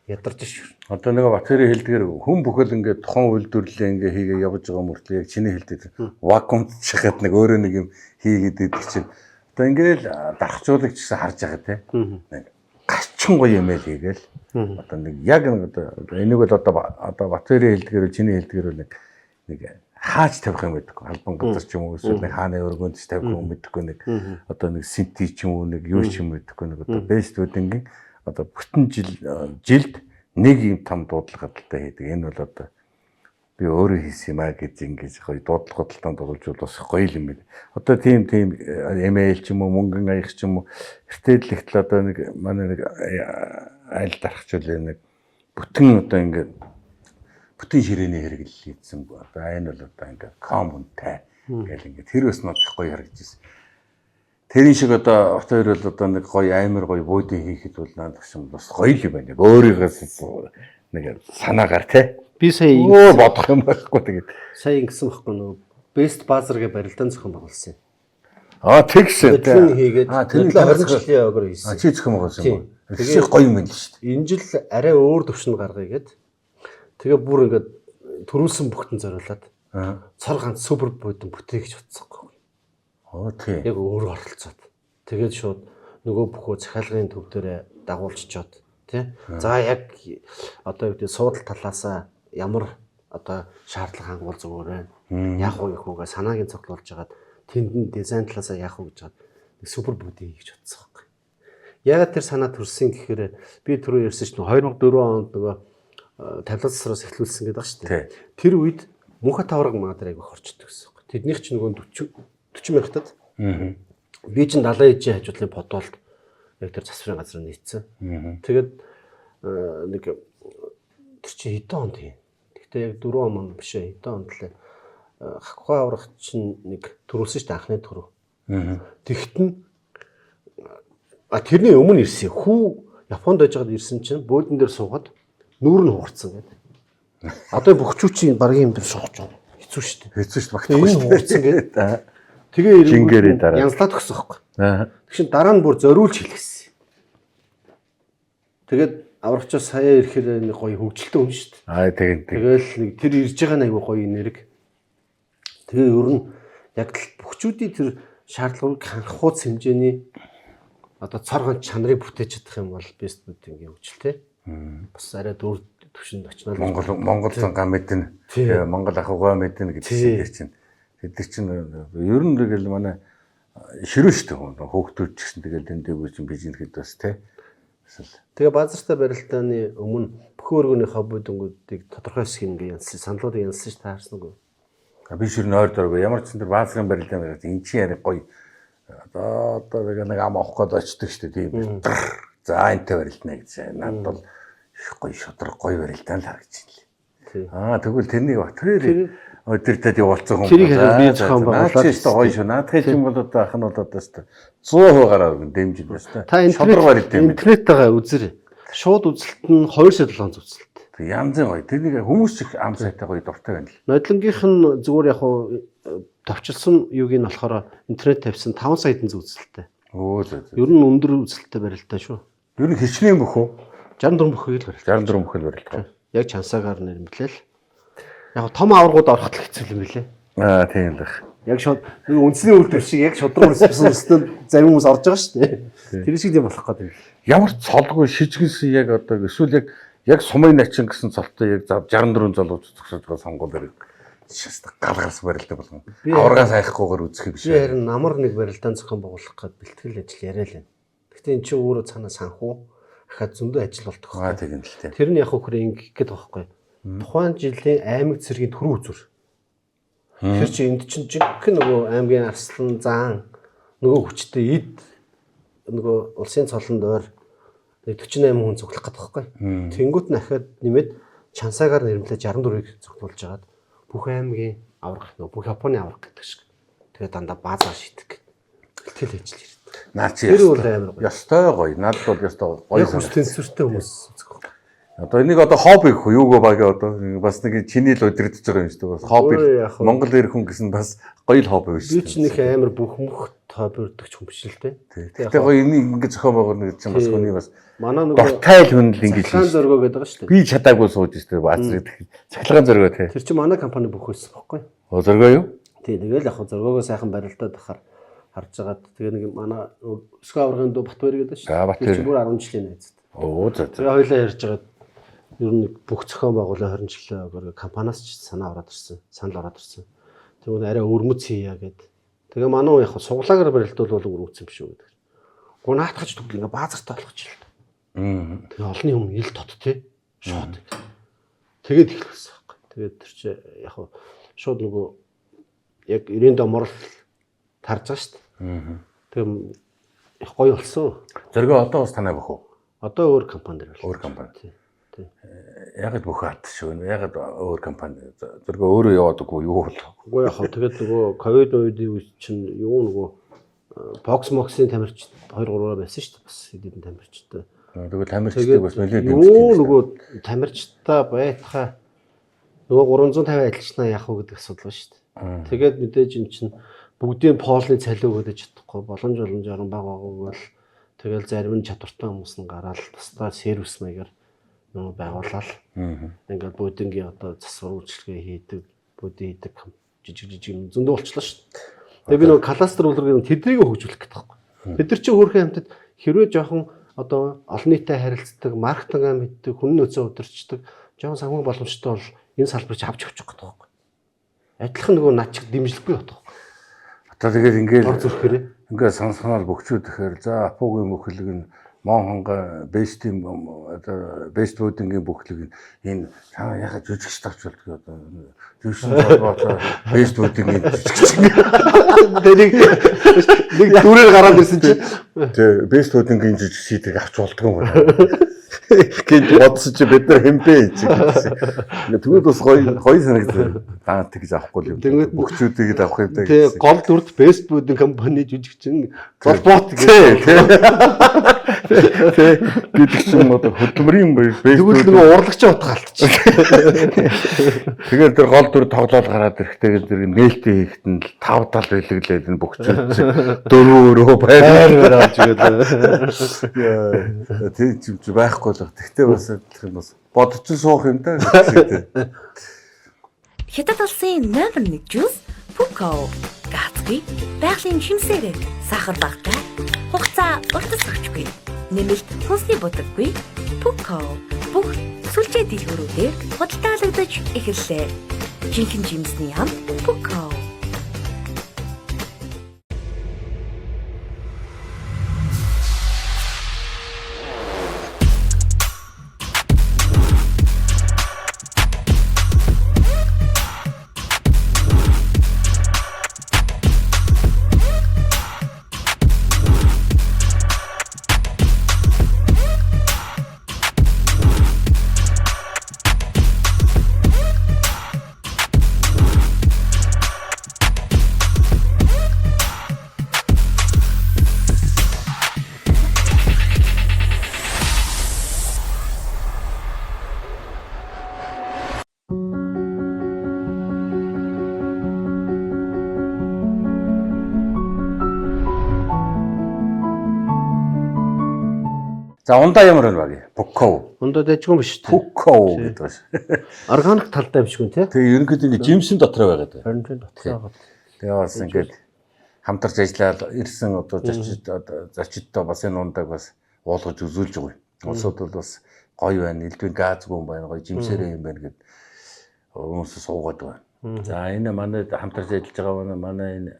Ядарч шүү.
Одоо нэг Батэрийн хэлдгээр хүн бүхэл ингээд тухайн үйлдвэрлэлээ ингээ хийгээ явж байгаа мөртлөө яг чиний хэлдэг вакуумдчихад нэг өөрөө нэг юм хийгээд идэг чинь одоо ингээл дархжуулагч гэсэн харж байгаа те. Нэг гачин гоё юм л хийгээл одоо нэг яг нэг одоо энийг бол одоо Батэрийн хэлдгээр чиний хэлдгээр бол нэг хааж тавих юм гэдэггүй албан газар ч юм уу эсвэл нэг хааны өргөнд ч тавих юм гэдэггүй нэг одоо нэг синти ч юм уу нэг юу ч юм гэдэггүй нэг одоо бест үдэнгийн одоо бүтэн жил жилд нэг юм том дуудлага хадалтай хийдэг. Энэ бол одоо би өөрөө хийсэн юм а гэж ингэж гоё дуудлага худалдаанд оруулж бол бас гоё юм байна. Одоо тийм ML ч юм уу мөнгөн аях ч юм уу эртээдлэгтэл одоо нэг манай нэг айл дарахчул нэг бүтэн одоо ингээд бүтэн ширээний хэрэглэл хийсэн. Одоо энэ бол одоо ингээд коммонтай гэл ингээд тэр бас надад их гоё харагдаж байсан. Тэрийн шиг одоо бат хоёр бол одоо нэг гоё амар гоё буудын хийхэд бол надад шим бас гоё л юм байна. Өөрийнхөө нэг санаагаар те.
Би сая
бодох юм байхгүй тэгээд.
Сая ингэсэн байхгүй нөгөө Best Buzzer гэж барилдаан зохион байгуулсан юм.
Аа тэгсэн.
Хөдөлгөөн хийгээд тэр 20 жилийн огор хийсэн.
Чи зохион байгуулсан юм уу? Тэгээ гоё юм байна л шүү
дээ. Энэ жил арай өөр төвшөнд гаргая гэд. Тэгээ бүр ингээд төрүүлсэн бүхтэн зориулаад цор ганц супер буудан бүтээх гэж утсан байхгүй.
Оо тий.
Яг өөрөө оролцоод. Тэгээд шууд нөгөө бүхөө захиалгын төв дээрээ дагуулччоод тий. За яг одоо юу гэдэг суудал талаасаа ямар одоо шаардлага хангуул зүгээр байна. Яг уу их үгээ санааг нь цоглуулж хагаад тэнд нь дизайн талаасаа яах вэ гэж хаад нэг супер бүдий хийж утсан байхгүй. Ягаад тэр санаа төрсөн гэхээр би түрүү ярьсан чинь 2004 онд нөгөө тавилга засраас эхлүүлсэн гэдэг шүү дээ. Тэр үед мөнхө тавраг маа дээр айгүйх орчдөг гэсэн юм. Тэднийх чинь нөгөө 40 мянгатад. Би чинь 70 ижийн хажуудлын подволд яг тэр засварын газар нийцсэн. Тэгээд нэг тэр чинь хэдэн онд юм. Гэхдээ яг 4 он мөн биш ээ хэдэн онд лээ. Хакуга аврах чинь нэг төрүүлсэн шүү дээ анхны төрөв. Тэгт нь тэрний өмнө ирсэн. Хүү Японд байж байгаад ирсэн чинь буудан дээр суугаад нүүр нь хугарцсан гэдэг. Одоо бөхчүүчийн баргийн юм дээр сууж байгаа. Хэцүү шүү дээ.
Хэцүү шүү дээ. Багтахгүй
шүү дээ. Хугарцсан гэдэг. Тэгээ ирэнгүүт янзлаад өгсөн байхгүй. Тэг чин дараа нь бүр зориулж хэлгэсэн. Тэгээд аврагчаа сая ирэхээр нэг гоё хөгжилтэй хүн шүү дээ.
Аа тэгэн.
Тэгэл нэг тэр ирж байгаа нь айгүй гоё энерги. Тэгээ ер нь яг л бөхчүүдийн тэр шаардлагыг хангах хэмжээний одоо цор ганц чанарыг бүтээж чадах юм бол бест бүдингийн хөгжилтэй. Бас арай дөр төвшөнд очноо.
Монгол зангаа мэднэ. Монгол ахуйгаа мэднэ гэдэг чинь тэд нар чинь ер нь тэгэл манай ширүү шүү дээ. Хөөхтүүд ч гэсэн тэгэл энэ дээгүүр чинь бижинхэд бас тий.
Тэгээ базартай барилдааны өмнө бүхэн өргөнийхөө бүдэнгүүдийг тодорхой хэсгийг ингээ янзлсан, саналуудыг янзлсан ш таарсан уу?
Би шир нойр дөрөв. Ямар ч зэн тэр баазрын барилдаан барилт эн чинь яриа гоё. Одоо нэг ам авах гээд очдөг шүү дээ. Тийм. За энтэй барилдана гэж. Надад бол их гоё шудраг гоё барилдаан л харагдаж байна. Аа тэгвэл тэрнийг Батрээр өдөртөд явуулсан хүн.
Тэрийг би зохион байгуулаад
шүү гоё шүү. Наадхын чинь бол одоо ах нь бол одоо шүү 100% гараа дэмжиж байна шүү.
Та интернет байгаа үзэр. Шууд үзэлт нь 2 сая 700 үзэлт.
Янзын гоё. Тэрнийг хүмүүс их ам сайтай гоё дуртай байна л.
Нодлонгийнх нь зүгээр яг хуу товчилсан юуг нь болохоор интернет тавьсан 5 сая хэдэн үзэлттэй.
Өө зөө.
Ер нь өндөр үзэлттэй барилдаа шүү.
Ер нь хичнээн бүх үү?
64 бүхийг л барилдаа.
64 бүхэл барилдаа.
Яг чансаагаар нэрмлээл. Яг том аваргууд ороход л хэцүү юм билээ.
Аа тийм л байх.
Яг шууд нэг үндэсний үйлдвэр шиг яг шудраг өрсөсөн өстөө зарим хүмүүс орж байгаа шүү дээ. Тэр шиг юм болох гэдэг юм.
Ямар цолгүй шижгэнсэн яг одоо эсвэл яг сумын начин гэсэн цолтой яг 64 залууч зогсож байгаа сонгуул дээр шаста гал гарсан барилдаа болгон. Аваргаас айхгүйгээр үзэх юм
биш. Би харин намар нэг барилдаан зохион байгуулах гээд бэлтгэл ажил яриа л байна. Гэхдээ эн чинь өөрөө цаанаа санхүү ахаад зөндөө ажил болтох.
Аа тийм л тийм.
Тэр нь яг хөхөр ингэх гээд байгаа байхгүй. Тухайн жилийн аймаг цэргийн төрийн үзүр. Тэр чинь энд чинь жинхэнэ нөгөө аймгийн арслан заан нөгөө хүчтэй эд нөгөө улсын цолонд ойр 48 хүн цуглах гэдэг байхгүй. Тэнгүүт нь ахаад нэмээд чансаагаар нэрмлээ 64-ыг цуглуулж хагаад бүх аймгийн аврах нөгөө бүх Японы аврах гэдэг шиг. Тэгээ дандаа баазаа шийдэг. Бэлтгэл ажил ирдэг.
Наа чи
тэр бол амар гоё.
Ёстой гоё. Надад бол ёстой гоё.
Яг хүс тэнцвэртэй хүмүүс үзэх.
Одоо энийг одоо хобби гэх үү? Юугаа баг одоо бас нэг чиний л удирдах байгаа юм шүү дээ. Бас хобби. Монгол эр хүн гэсэн бас гоё л хобби биш.
Би ч нэг амар бүх мөхт тойбордогч хүн биш л дээ.
Гэтэ гоё энийг ингэ зохион байгуулна гэж чинь бас хүний бас
манай нөгөө
дуртай л хүн л ингэж
цахилгаан зөргөө гэдэг байгаа шүү дээ.
Би чадаагүй сууж штэ баазрыг цахилгаан зөргөө тий.
Тэр чинь манай компани бүх байсан байхгүй.
Оо зөргөө юу?
Тий, тэгэл яг хөө зөргөөгөө сайхан барилдаад ахаар харж агаад тэгээ нэг манай өсгөө аврагын дүү Батбаяр гэдэг шүү
дээ.
Тэр чинь бүр 10 жилийн найз.
Оо за.
Тэгээ хоёлаа ярьж агаад ер нь бүх зохион байгуулалт 20 жилийн компаниас ч санаа ороод ирсэн. Санал ороод ирсэн. Тэгвэл арай өвөрмөц хийя гэд. Тэгээ манай хүн яг суглаагаар барилдвал бол өвөрмөц юм шүү гэдэг. Гоо наатахч тэгвэл ингээ баазартай болгоч л. Тэгээ олонний өмнө ил тот тий. Шууд. Тэгээд эхэлсэн байхгүй. Тэгээд тэр чи яг шууд нөгөө яг 90-д морол тарж байгаа шүү дээ. Тэгээ их гоё болсон.
Зөргөө одоо бас танай бөхөө.
Одоо өөр компани дээр байна.
Өөр компани.
Тий. Тий.
Ягаад бөхөө алдчих вэ? Ягаад өөр компани зөргөө өөрөө яваад үгүй юу болов?
Үгүй яг хав тэгээд нөгөө ковид үеийн үе чинь юу нөгөө бокс моксын тамирч 2 3-аар байсан шүү дээ. Бас хэд хэдэн тамирчтай.
Тэгвэл тамирчдыг бас нэлээд дэмждэг.
Юу нөгөө тамирчтай байтхаа нөгөө 350 ажилчнаа яах вэ гэдэг асуудал байна шүү дээ. Тэгээд мэдээж эн чинь бүгдийн полны цалиу өгөөд чадахгүй боломж боломжоор баг байгаагүй бол тэгэл зарим нь чадвартай хүмүүс нь гараал тусдаа сервис маягаар нөгөө байгуулаад ингээд бүгднгийн одоо засвар үйлчилгээ хийдэг, бүгдийн хийдэг жижиг жижиг юм зөндөө болчлоо шүү дээ. Тэгээ би нөгөө кластер үлрэг тэднийг хөгжүүлэх гэдэг байхгүй. Тэд нар чинь хөөрхөн амьтад хэрвээ жоохон одоо олон нийтэд харилцдаг, маркетингаа мэддэг, хүн нөөцөө удирчдаг, жоохон санхүү боломжтой бол энэ салбарыг авч явчих гэдэг байхгүй. Адилхан нөгөө над чиг дэмжлэхгүй явах.
Одоо тэгээд ингээд
Ор зүрхээрээ.
ингээд сонсгоноор бөхчүүд гэхээр за Апугийн бүхлэг нь Мон хонго бестийн одоо бест буудингийн бүхлэг нь энэ чаа яхаа жүжигч тавч болдгоо одоо жүжигчин холбоотой бест буудингийн жүжигч.
Тэрийг нэг дүрээр гараад ирсэн чинь
Тэ бест буудингийн жүжигч хийдэг авч болдгоо юм байна. Гэт бодсон чи бид нар хэмбэ гэж гэсэн. Тэгвэл бас гоё гоё санагдсан. Даа тэгж авахгүй юм.
Тэнгүүд
бөхчүүдийг л авах юм даа
тэгээ гол дүрт бест буудин компани жүжигчин золбоот
Тий,
гэх.
тий. Тий, гэдэг чинь одоо хөдөлмөрийн бэст
Тэгвэл нөгөө урлагчийн утга алдчих.
Тэгээд тэр гол дүр тоглоол гараад ирэх тэгээд тэр нээлттэй хийхэд нь л тав тал бэлэглээд энэ бөхчүүд чинь дөрөв өрөө байр
Байр авч игээд.
тий ч юм чи байхгүй л баг. Тэгтээ бас адилхан бас бодож суух юм да гэдэг тий.
Хятад улсын номер 1 жуус Пуко. Гацгүй байгалийн шимсээрээ сахар багатай. Хугацаа уртасгахчгүй. Нэмэлт хүнсний будаггүй. Пуко бүх сүлжээ дэлгүүрүүдээр худалдаалагдаж эхэллээ. Жинхэнэ жимсний ам Пуко.
За ундаа ямар байна багийн? Пуко.
Ундаа дэжгүй юм биш үү?
Пуко гэдэг байна.
Органик талтай юм шиг үн тий.
Тэгээ ерөнхийдөө ингэ жимсэн дотор байгаад байна.
Харин тийм дотор байгаа.
Тэгээ бас ингээд хамтарч ажиллаад ирсэн одоо зочид зочидтой бас энэ ундааг бас уулгаж үзүүлж байгаа юм. Улсууд бол бас гоё байна, элдвийн газгүй юм байна, гоё жимсээрээ юм байна гэд хүмүүс суугаад байна. За энэ манай хамтарч ажиллаж байгаа манай энэ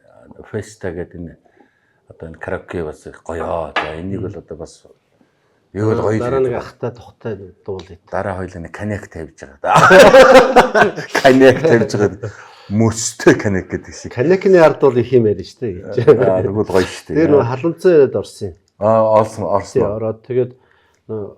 феста гэдэг энэ одоо энэ караоке бас их гоё. За энийг бол одоо бас юу л гоё.
Дараа нэг ахтай тухтай дуулъя.
Дараа хоёлаа нэг коньяк тавьж байгаа. Коньяк тавьж байгаа. Мөстэй коньяк гэдэг шиг.
Коньякны ард бол их юм яриа шүү дээ.
Аа тэгвэл гоё шүү дээ.
Тэр нөгөө халанцаа яриад орсон юм.
Аа олсон
Тий
орсон.
ороод тэгээд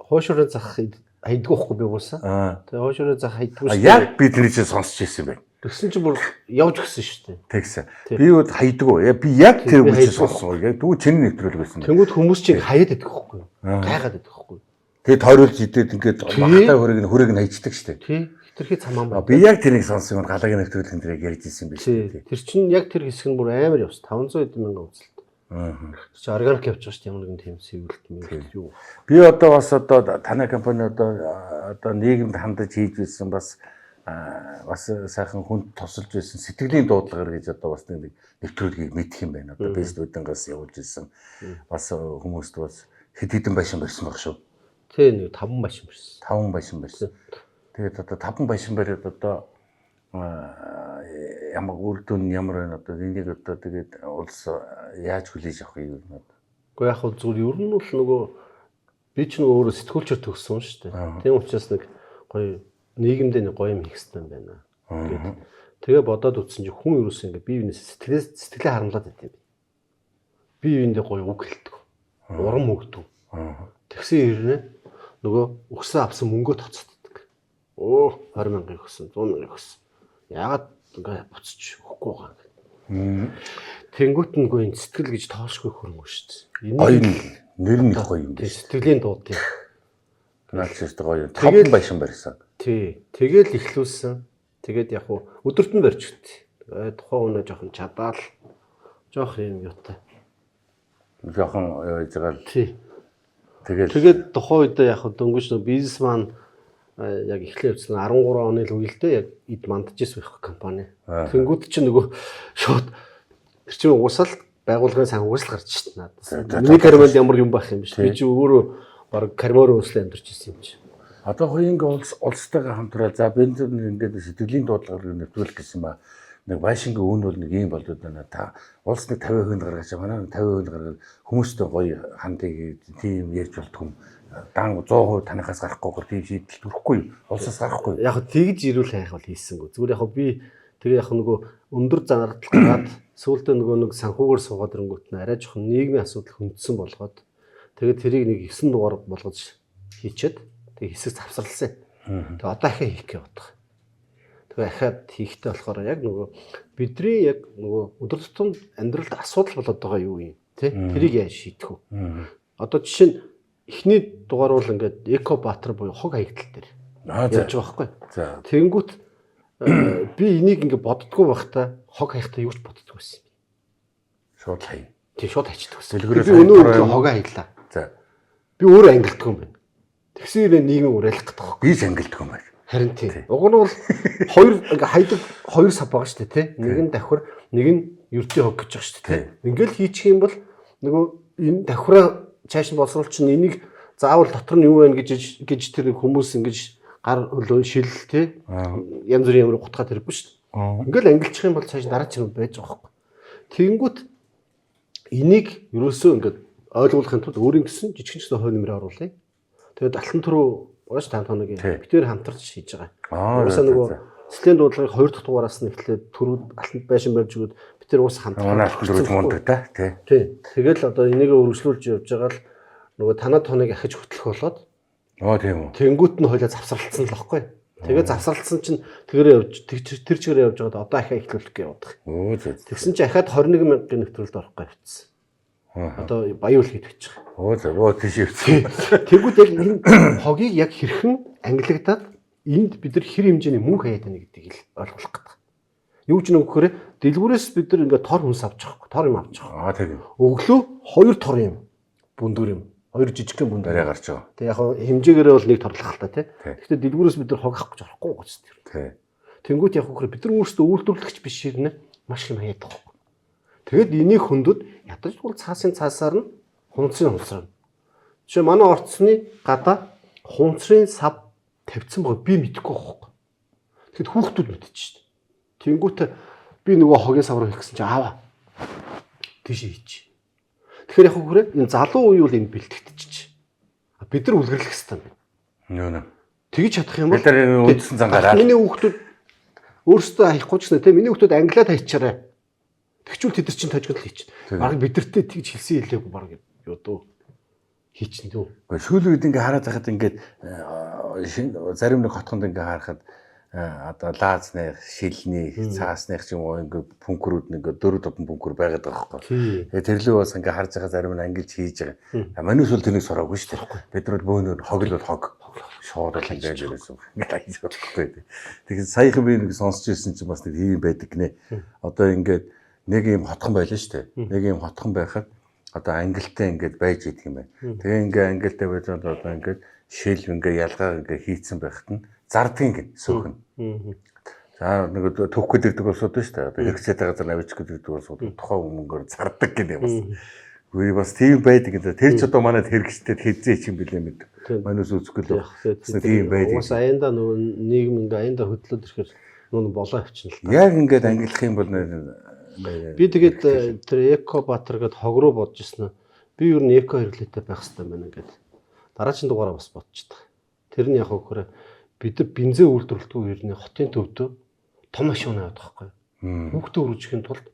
хуушурын зах хайдгүй байхгүй би уусаа.
Аа
Тэгээ хуушурын зах хайдгүй шүү.
яг бидний чинь сонсч ирсэн байх.
Тэгсэн чинь бүр явж гисэн шүү дээ.
Тэгсэн. Би юу хайдгүй. Би яг тэр
Би
үгүй чинь
хайдгүй.
сонссон. Яг дүү чиний нэвтрүүлэг байсан.
Тэнгүүд хүмүүс чинь хаяад идэх байхгүй юу? Гайхаад идэх байхгүй юу?
Тэгээд тойруулж идээд ингээд багтай хөрөг нь хөрөг нь хайчдаг шүү дээ.
Тий. Хитрхи цамаан
Аа,
байна.
Би яг тэрийг сонссон юм галагын нэвтрүүлгэн дээр яг ярьж ирсэн биш
Тий.
үү?
Тэр чинь яг тэр хэсэг нь бүр амар явсан. 500 хэдэн мянган үзэлт. Чи органик явж байгаа шүү дээ, ямар нэгэн тийм сэвэлт мэлт юу.
Би одоо бас одоо танай компани одоо нийгэмд хандаж хийж байсан бас бас сайхан хүнд тусалж байсан сэтгэлийн дуудлагаар гэж одоо бас нэг нэвтрүүлгийг мэдэх юм байна. Одоо бизнесүүдингаас явуулж ирсэн бас хүмүүст бас хэд хэдэн байшин барьсан баг шүү.
Тэ, нэг 5 байшин барьсан.
5 байшин барьсан. Тэгээд одоо 5 байшин бариад одоо ямар үр дүн ямар байна, одоо энийг одоо тэгээд улс яаж хүлээж авах юм бэ?
Гэхдээ яг хөө зүгээр ер нь бол нөгөө би ч нөгөө өөрөө сэтгүүлчээр төгссөн шүү дээ. Тийм учраас нэг гоё нийгэмдээ нэг гоё юм хийх хэрэгтэй юм байна гэд. Тэгээ бодоод үтсэн чинь хүн ерөөсөө ингээ бие биенээс сэтгэлээ харамлаад байт юм. Бие биендээ гоё үг хэлдэг. Урам өгдөг. Тэгсэн хэрнээ нөгөө өгсөн авсан мөнгөө тоцооддаг. Өө, 20 мянган өгсөн, 100 мянган өгсөн. Яагаад ингээ буцаж өгөхгүй байгаа юм. Тэнгүүт нөгөө энэ сэтгэл гэж тоошгүй хөрөнгө шүү дээ.
Гоё нэр нь их гоё юм
биш. Сэтгэлийн дууд юм.
Наач ч гоё юм. 5 байшин барьсан.
Тий. Тэгэл эхлүүлсэн. Тэгээд яг уу өдөрт нь барьж өгдөө. Тэгээд тухайн үнэ жоохон чадаал жоох юм юутай.
Жоохон яаж байгаа л.
Тий.
Тэгэл
тэгээд тухайн үедээ яг дөнгөж нөө бизнесман яг эхлээ явцсан 13 оны л үеэлдээ яг эд мандажсэн байх компани. Тэнгүүд чинь нөгөө шууд тэр чинь угсаал байгууллагын санхүүс л гарч шít надад. Миний карманд ямар юм байх юм биш. Би чи өөрөө баг кармаар өөрсдөө амьдарч ирсэн юм чи.
Одоо хоёрын улстайгаа хамтраа за бензин ингээд сэтгэлийн дуудлагаар нэвтрүүлэх гэсэн ба нэг байшингийн үн бол нэг юм болоод байна. Та улс нэг 50% гаргаж, манай 50% гаргаад хүмүүстэй гоё хандыг тийм ярьж болтгүй юм. Дан 100% танихаас гарахгүйгээр тийм шийдэл төрөхгүй, улсаас гарахгүй.
Яг тэгж ирүүл хайх бол хийсэнгүй. Зүгээр яг би тэгээ яг нөгөө өндөр зардал гаргаад сүүлдээ нөгөө нэг санхүүгээр суугаад ирэнгүүт нь арай жоохон нийгмийн асуудал хөндсөн болгоод тэгээд тэрийг нэг 9 дугаар болгож хийчихэд тэг хэсэг завсарласан. Тэгээ одоо ахиа хийх гэж бодох. Тэгээ ахиад хийхдээ болохоор яг нөгөө бидний яг нөгөө өдөр тутамд амьдралд асуудал болоод байгаа юу юм тэ, тэрийг яаж шийдэх вэ? Одоо жишээ нь эхний дугаар бол ингээд эко баатар буюу хог хаягдал дээр ярьж байгаа байхгүй. Тэнгүүт би энийг ингээд боддгоо байхдаа хог хаяхдаа юу ч боддгоо байсан юм.
Шууд хай.
Тий, шууд хайчдаг байсан. Би өнөө өглөө хогоо хаяглаа.
За.
Би өөрөө ангилдгүй юм байна. Тэгсэн хэрэг нийгмийн уриалах гэдэг байхгүй.
Би ч ангилдгүй юм байна.
Харин тий. Уг нь бол хоёр ингээ хайдаг хоёр сав байгаа шүү дээ, тий. Нэг нь давхар, нэг нь ердийн хог гэж байгаа шүү дээ, тий. Ингээл хийчих юм бол нөгөө энэ давхраа цааш нь боловсруулах чинь энийг заавал дотор нь юу байна гэж тэр хүмүүс ингэж гар хөлөө шил тий. Янз бүрийн ямар гутгаад хэрэггүй шүү дээ. Ингээл ангилчих юм бол цааш дараа ч юм байж байгаа байхгүй. Тэгэнгүүт энийг ерөөсөө ингээд ойлгуулахын тулд өөрийн гэсэн жижигэн ч гэсэн хувь нэмрээ оруулъя. Тэгээд алтан түрүү ууш 5 хоногийн битээр хамтарч хийж байгаа. Уусаа нөгөө сэтгэлийн дуудлагыг 2 дахь дугаараас нь эхлээд түрүү алтанд байшин барьж өгөөд битээр уус хамтарч
манай алтан түрүү мундаг та тий.
Тий. Тэгэл одоо энийгээ өргөжлүүлж явж байгаа л нөгөө танад тоног ахиж хөтлөх болоод.
Оо тийм үү.
Тэнгүүт нь хойлоо завсралцсан л баггүй. Тэгээ завсралцсан чинь тэгэрээ явж тэр чигээрээ явж байгаад одоо ахиа эхлүүлэх гэж явдаг.
Өө зөө.
Тэгсэн чинь ахиад 21 мянган нэвтрүүлэлд орохгүй явчихсан. Одоо баян үлгээд бичих.
Өө зөө. Өө тийш явчихсан.
Тэгвэл яг энэ хогийг яг хэрхэн ангилагдаад энд бид нар хэр хэмжээний мөнгө хаяад байна гэдгийг л ойлгох гэдэг. Юу ч нөхөр дэлгүүрээс бид нар ингээд тор хүнс авч байгаа хгүй, тор юм авч байгаа.
Аа тийм.
Өглөө 2 тор юм. Бүндүр юм. 2 жижигхэн бүндүр
арай гарч байгаа.
Тэг яг хэмжээгээрээ бол нэг торлох л та тий. Гэхдээ дэлгүүрээс бид нар хог авах гэж орохгүй гоц тэр.
Тий.
Тэнгүүт яг хөхөр бид нар өөрсдөө үйлдвэрлэгч биш хэрнэ маш юм хаяад байгаа. Тэгэд энийг хөндөд ядаж бол цаасын цаасаар нь хунцрын хунцраар. Жишээ манай орцны гадаа хунцрын сав тавьсан байгаа би мэдэхгүй байхгүй. Тэгэд хүүхдүүд мэдчихэж шít. Тэнгүүт би нөгөө хогийн сав руу хийх гэсэн чинь аава тийшээ хийчих. Тэгэхээр яг хөхрөө энэ залуу үе бол энд бэлтгэгдчихэж. Бид нар үлгэрлэх хэрэгтэй юм байна.
Нөө.
Тэгж чадах юм бол
бид нар үндсэн зан гараад.
Миний хүүхдүүд өөрсдөө хаяхгүй ч гэсэн тийм миний хүүхдүүд англиад хайчаарай. Тэгчүүл тэд нар чинь тожигдол хийчихнэ. Бараг бидэртээ тэгж хэлсэн хэлээгүй бараг юу дөө хийчихнэ дөө.
Гэхдээ сүүлийн үед ингээ хараад байхад ингээд зарим нэг хотхонд ингээ харахад одоо лаазных, шилних, цаасных ч юм уу ингээ пүнкрүүд нэг 4 5 пүнкр байгаад байгаа байхгүй. Тэгээ тэрлүү бас ингээ харж байгаа зарим нь ангилж хийж байгаа. Манайс бол тэрнийг сураагүй шүү дээ. Бид нар бол бөөнөр хог л бол хог. Шууд л ингээд ирсэн. Ингээд аяж болохгүй. Тэгэхээр саяхан би нэг сонсч ирсэн чинь бас нэг юм байдаг гинэ. Одоо ингээд нэг юм хотхон байлаа шүү дээ. Нэг юм хотхон байхад Одоо ангилтай ингээд байж идэх юм байна. Тэгээ ингээ ангилтай байж байгаа одоо ингээд шил ингээ ялгаа ингээ хийцэн байхад нь зардгийн гин сөөхн. За нэг түүх гэдэг улсууд байна шүү дээ. Одоо хэрэгцээтэй газар авчих гэдэг улсууд тухайн мөнгөөр зардаг гинэ бас. Үгүй бас тийм байдаг гэдэг. Тэр ч одоо манайд хэрэгцээтэй хэзээ ч юм бэлээ мэд. Манайс үзэхгүй л. Тийм байдаг.
Уус аяндаа нөгөө нийгэм ингээ аяндаа хөдлөөд ирэхээр нөгөө болоо авчина л та.
Яг ингээд ангилах юм бол
би тэгээд тэр эко баатар гэдээ хог руу бодож ирсэн. Би ер нь эко хэрэглээтэй байх хэрэгтэй байна ингээд. Дараагийн дугаараа бас бодчихдаг. Тэр нь яг хөхөр бид нар бензин үйлдвэрлэдэггүй ер нь хотын төвдөө том машин аваад байхгүй. Хүүхдээ өргөжихийн тулд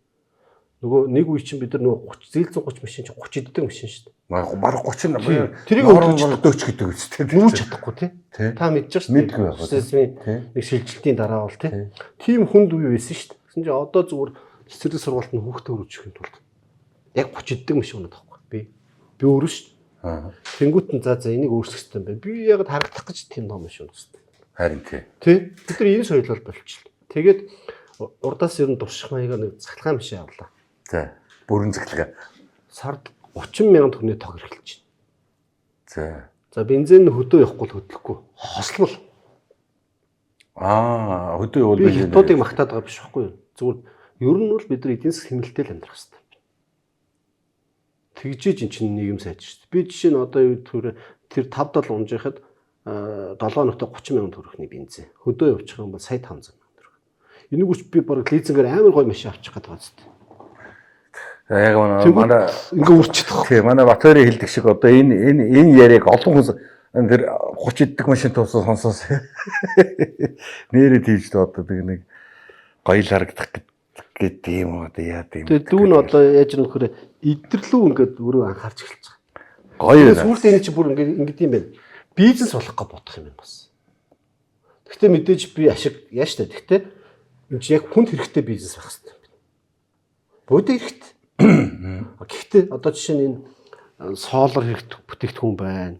нөгөө нэг үе чинь бид нар нөгөө 30 зээл 130 машин чинь 30 иддэг машин шүү дээ.
Бараг 30
тэрийг
өвдөж гэдэг үстэй.
Нүүж чадахгүй тий. Та мэдж байгаа шүү
дээ. Мэдгүй байх.
Нэг шилжилтийн дараа бол тий. Тийм хүнд үе байсан шүү дээ. Тэгсэн чинь одоо зүгээр цэцэрлэг сургуульд нь хүүхдээ өргөжихийн тулд яг 30 иддэг машин унаад байхгүй. Би өөрөө шүү дээ. Тэнгүүт нь за энийг өөрчлөх хэрэгтэй юм байна. Би яг харагдах гэж тийм том машин унах хэрэгтэй.
Харин тий.
Тий. Бид нар энэ соёлол болчихлоо. Тэгээд урдаас ер нь турших маягаар нэг цахилгаан машин авлаа.
За, бүрэн цахилгаан.
Сард 30 мянган төгрөгийн тог эрхэлж байна.
За.
За бензин нь хөдөө явахгүй л хөдлөхгүй. Хослол.
Аа, хөдөө явуул
би хятадыг магтаад байгаа биш байхгүй юу? Зүгээр ер нь бол бид нар эдийн засгийн хэмнэлтэд л амьдрах хэрэгтэй. Тэгжээж эн чинь нийгэм сайжир шүү дээ. Би жишээ нь одоо юу гэхээр тэр 5 7 унжихад 7 хоногт 30 мянган төгрөгийн бензин. Хөдөө явчих юм бол сая 500 мянган төгрөг. Энийг үуч би бараг лизингээр амар гоё машин авчих гэдэг байгаа зү.
Яг манай
ингээ үрчидэх.
Тий, манай Батөрийн хэлдэг шиг одоо энэ энэ энэ яриаг олон хүн тэр 30 иддэг машин туусан сонсоос нэрээ тийж л одоо тэг нэг гоё л харагдах гэдэг юм одоо яа гэм.
Тэгээ дүү нь одоо яаж нөхөр идэрлүү ингээд өөрөө анхаарч эхэлж байгаа.
Гоё.
Сүүлд энэ чинь бүр ингээд ингээд юм байна. Бизнес болох гэж бодох юм байна бас. Гэхдээ мэдээж би ашиг яа штэ. Гэхдээ энэ чинь яг хүнд хэрэгтэй бизнес байх хэрэгтэй юм байна. Бодит хэрэгтэй. Гэхдээ одоо жишээ нь энэ соолор хэрэгтэй бүтээгдэхүүн байна.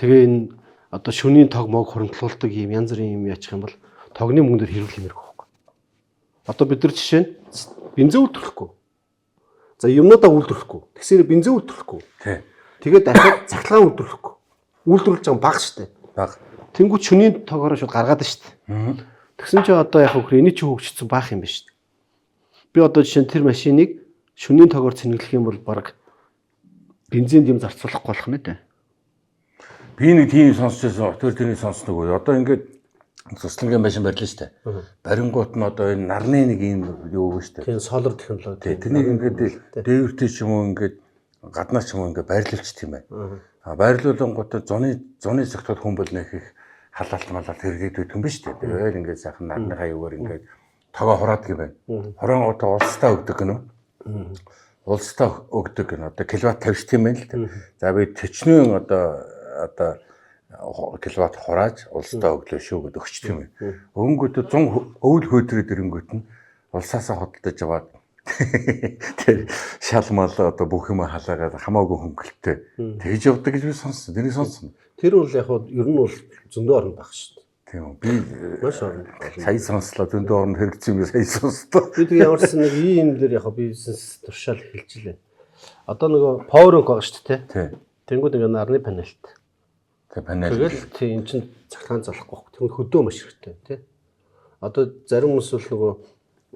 Тэгээ энэ одоо шөнийн тог мог хуримтлуулдаг юм янз бүрийн юм яачих юм бол тогны мөнгөөр хэрүүл хэмэрх байхгүй. Одоо бид нар жишээ нь бензин үйлдвэрлэхгүй. За юмнуудаа үйлдвэрлэхгүй. Тэгсээр бензин үйлдвэрлэхгүй.
Тий.
Тэгээд дахиад цахилгаан үйлдвэрлэхгүй. Үйлдвэрлэж байгаа бага штэ.
Бага.
Тэнгүүт шөнийн тогоороо шууд гаргаад штэ. Тэгсэн чинь одоо яг хөхөр эний чинь хөгжсөн баах юм биш штэ. Би одоо жишээ нь тэр машиныг шөнийн тогоор цэнэглэх юм бол баг бензинд юм зарцуулахгүй болох нь дээ.
Би нэг тийм сонсч байсан, отор тэрний сонсдог уу. Одоо ингээд цуслангийн машин барьлаа штэ. Барингуут нь одоо энэ нарны нэг юм юу өгнө штэ.
Тийм солар технологи.
Тэрнийг ингээд дээвэртэй ч юм уу ингээд гаднаа ч юм уу ингээд байрлуулчих юм байна. А байрлуулангуудаа зуны цогтод хүн бол нэх их халаалт малалт хэрэглээд байдаг юм биш үү? Тэгэл ингээд сайхан нарныхаа юугаар ингээд тогоо хураадаг юм байна. Хураангуудаа улстай өгдөг гэнэ. Улстай өгдөг гэнэ. Одоо киловатт тавьчих юм байна л да. За би төчнөө одоо киловатт хурааж улстай өглөө шүү гэдээ өгчдөг юм. Өнгөтө 100 өвөл хөөтрөөд ирэнгүүт нь улсаасаа худалдаж аваад тэр шал мал одоо бүх юм халаагаад хамаагүй хөнгөлттэй тэгж явдаг гэж би сонссон. Тэрийг сонссон.
Тэр бол яг ер нь бол зөндөө орн байх шүү дээ.
Тийм үү. Би
маш орн.
Сая сонслоо зөндөө орн хэрэгцсэн юм сая сонслоо.
Би тэг ямарсан нэг ийм дээр яг бизнес туршаал эхэлж лээ. Одоо нөгөө power bank байгаа шүү дээ.
Тийм.
Тэнгүүд ингээ нарны панелт.
Тэг панел.
Тэгэл тийм эн чинь цахилгаан залахгүй. Тэнгүүд хөдөө маш хэрэгтэй тий. Одоо зарим хүмүүс бол нөгөө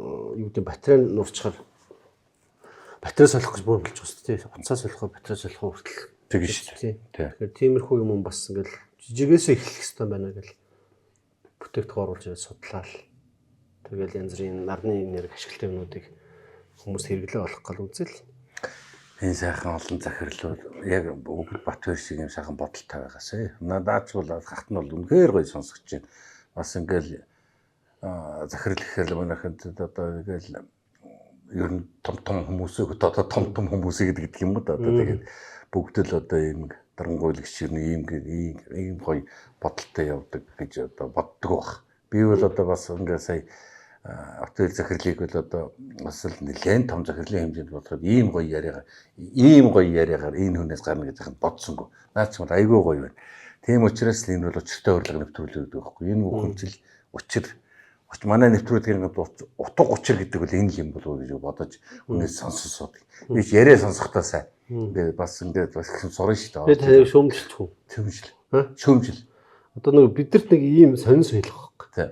юу гэдэг батарей нурчхаар батарей солих гэж бүр болж байгаа шүү дээ. Утсаа солих, батарей солих хүртэл
тэгж шүү
дээ. Тэгэхээр тиймэрхүү юм бас ингээл жижигээс эхлэх хэрэгтэй байна гэл бүтээгдэхүүн оруулж ирээд судлаал. Тэгэл янз бүрийн нарны энерги ашигладаг юмнуудыг хүмүүс хэрэглээ болох гал үзэл.
Энэ сайхан олон захирлууд яг бүгд Батбаяр шиг юм сайхан бодолтой байгаасай. Надад ч бол хахт нь бол үнэхээр гоё сонсогч байна. Бас ингээл захирал гэхээр манайханд одоо ингээл ер нь том том хүмүүсийг одоо том том хүмүүсийг гэдэг юм уу да. Одоо тэгээд бүгд л одоо ийм дарангуйлагч ер нь ийм гоё бодолтой явдаг гэж одоо боддог байх. Би бол одоо бас ингээ сая отел захирлыг бол одоо бас л нэлээд том захирлын хэмжээнд бодоход ийм гоё яриагаар энэ хүнээс гарна гэж яхад бодсонгүй. Наад ч юм бол айгүй гоё байна. Тийм учраас л энэ бол учиртай урилга нэвтрүүлэг гэдэг байхгүй. Энэ бүхэмжил учир манай нэвтрүүлгийн утга учир гэдэг бол энэ л юм болов уу гэж бодож хүнээс сонссон суудаг. Би ч яриа сонсохдоо сайн. Ингээд бас ингээд бас их сурна шүү
Би
дээ.
таныг шүүмжилчих үү?
Шүүмжил.
Ха?
Шүүмжил.
Одоо нөгөө бидэрт нэг ийм сонин соёл байхгүй.
Тий.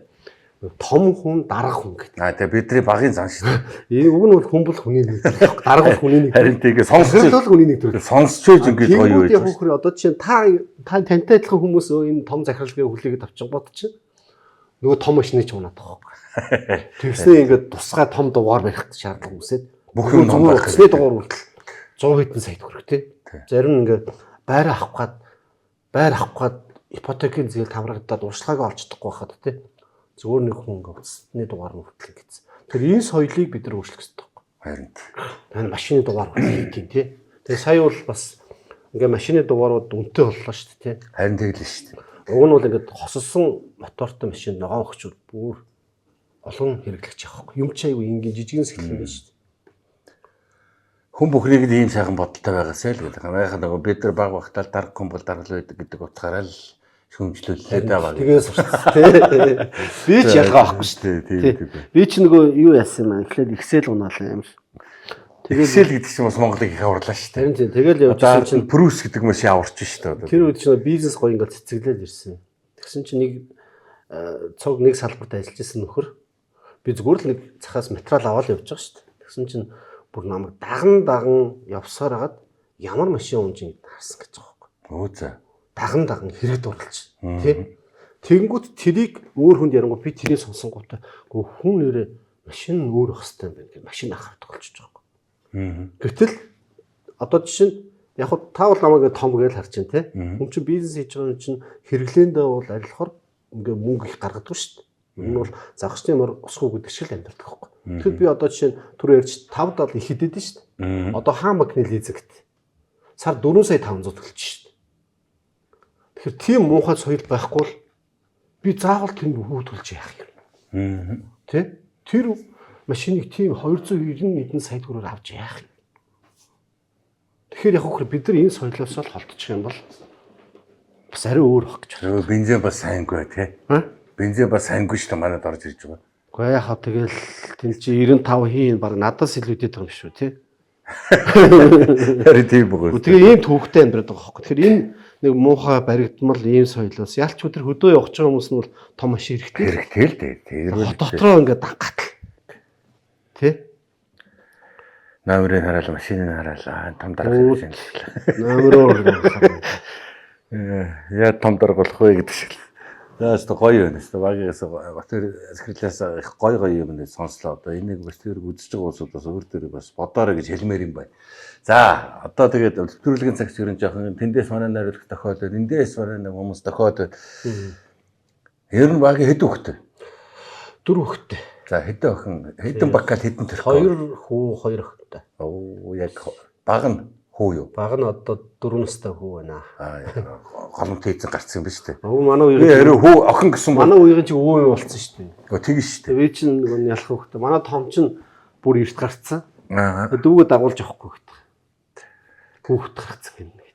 Том хүн дарга хүн гэдэг.
Аа тэгээ бидний багын зан шүү дээ.
Энэ уг нь бол хүн бол хүний нэг төрөл байхгүй. Дарга бол хүний нэг.
Харин тэгээ сонсч
Захирал бол хүний нэг төрөл.
сонсч байж ингээд гоё юу
Тэгэнгүүт яг
байж.
хөхөр одоо чинь та та тантай адилхан хүмүүс энэ том захиралыг хүлээгээд авчихгоод чинь нөгөө том машины ч унаад байгаа байхгүй. Тэгснээ ингээд тусгай том дугаар барих шаардлага үүсээд
Бүх юм том
зүгээр
байх
утасны
хэрэгтэй.
дугаар хүртэл 100 хэдэн сая төгрөг тий. Зарим нь ингээд байр авах гад ипотекийн зээл таврагдаад уршлагыг олж чадахгүй байхад тий. Зүгээр нэг хүн ингээд утасны дугаар нь хүртэл ингэсэн. Тэгэхээр энэ соёлыг бид нар өөрчлөх хэрэгтэй байхгүй.
Харин
Тань машины дугаар хүртэл хийх юм тий. Тэгээ сая бол бас ингээ машины дугаарууд үнэтэй боллоо шүү дээ тий.
харин тэглэн шүү дээ.
Уг нь бол ингээд хосолсон мотортой машин ногоон өгчүүд бүр олон хэрэглэгч явахгүй. Юм чи айгүй ингийн жижигэн сэлэн байж шүү дээ.
Хүн бүхнийг л ийм сайхан бодолтой байгаасай л гэдэг. Манайхан нөгөө бид нар баг багтаа л дарга хүн бол дарга л байдаг гэдэг утгаараа л шүүмжлүүллээ дээ баг.
Тэгээ сурсан тий. Би ч ялгаа авахгүй шүү
дээ.
дээ.
Тийм тийм.
Би ч нөгөө юу яасан юм аа. Эхлээд Excel унаалаа юм шиг.
Тэгээд Excel гэдэг чинь бас Монголыг их аварлаа шүү дээ.
Харин тийм тэгэл явж
Одоо
байсан чинь
Прус гэдэг машин аварч шүү дээ. Одоо.
тэр үед чинь бизнес гоё ингээд цэцэглэл ирсэн. Тэгсэн чинь нэг цуг нэг салбарт ажиллаж исэн нөхөр би зүгээр л нэг цахаас материал аваад явж байгаа шүү дээ. Тэгсэн чинь бүр намайг даган даган явсаар хагаад ямар машин унж ингэ харсан гэж байгаа байхгүй.
Өө за.
Даган даган хэрэг дурлж тий. Тэгэнгүүт тэрийг өөр хүнд ярангуй би тэрийг сонсонгуудаа гөө хүн нэрээ машин нь өөр ах хэвээр юм байна гэх машин авах хэрэгтэй болчихж байгаа байхгүй. Гэтэл одоо жишээ нь яг хуу та бол намайг ингэ том гэж харж байна те. Хүн чинь бизнес хийж байгаа юм чинь хэрэглээндээ бол арилахаар ингээ мөнгө их гаргадаг шүү дээ. Энэ бол загасчны мөр усгүй гэдэг шиг л амьдардаг байхгүй. Тэгэхээр би одоо жишээ нь түр ярьж 5 70 их хэдэд шүү дээ. Одоо хаан банкны лизингт сар 4 сая 500 төлж шүү дээ. Тэгэхээр тийм муухай соёл байхгүй бол би заавал тэнд хүү төлж яах юм. Тэ? Тэр машиныг тийм 290 хэдэн сая төгрөгөөр авч яах юм. Тэгэхээр яг хөхөр бид нар энэ соёлоос л холдчих юм бол бас арай өөр бах гэж байна.
Өө бензин бас сайнгүй тий.
Ха?
Бензин бас сайнгүй шүү дээ манад орж ирж байгаа.
Гэхдээ яхаа тэгэл тэн чи 95 хийн баг надаас илүү идэт байгаа юм шүү тий.
Харин тийм бөгөөс.
Тэгээ ийм төвхтэй амьдраад байгаа хөөхгүй. Тэгэхээр энэ нэг муухай баригдмал ийм соёлоос ялч өдөр хөдөө явж байгаа хүмүүс нь бол том машин хэрэгтэй.
Хэрэгтэй л дээ. Тэр
Хот дотроо ингээд дангатал. Тэ?
Номерыг хараал, машиныг хараал, аа том дарга
Өө.
машин л.
Номероор
Яа том дарга болох вэ гэдэг шиг л. За өстө гоё юм өстө багийнхаас Батөр захирлаас их гоё гоё юм нэ сонслоо. Одоо энийг Батөрийг үзэж байгаа улсуудаас өөр дөрөв бас бодоорой гэж хэлмээр юм байна. За одоо тэгээд нэвтрүүлгийн цагт ерөн жоохон тэндээс манай найруулах тохиолдол, эндээс манай нэг хүмүүс тохиолдол. Ер нь багийн хэд хүүхдээ?
дөрөв хөхтэй.
За хэдэн охин, хэдэн бакал хэдэн төрхөө?
Хоёр хүү, хоёр охинтой.
Оо яг баг нь хүү юу?
Баг нь одоо 4 настай хүү байна.
Аа голомт хийцэн гарцсан юм биш үү?
Өвөө манай
Би
үеийн
арай хүү охин гэсэн бол
манай үеийн чи өвөө юм болцсон шүү дээ.
Өө, тэгэн шүү дээ.
Тэгээ би чинь нөгөө ялах хөхтэй. Манай том чинь бүр эрт гарцсан.
Аа.
Дүүгээ дагуулж явахгүй гэдэг. Хүүхэд гарцсан гэнэ гэдэг.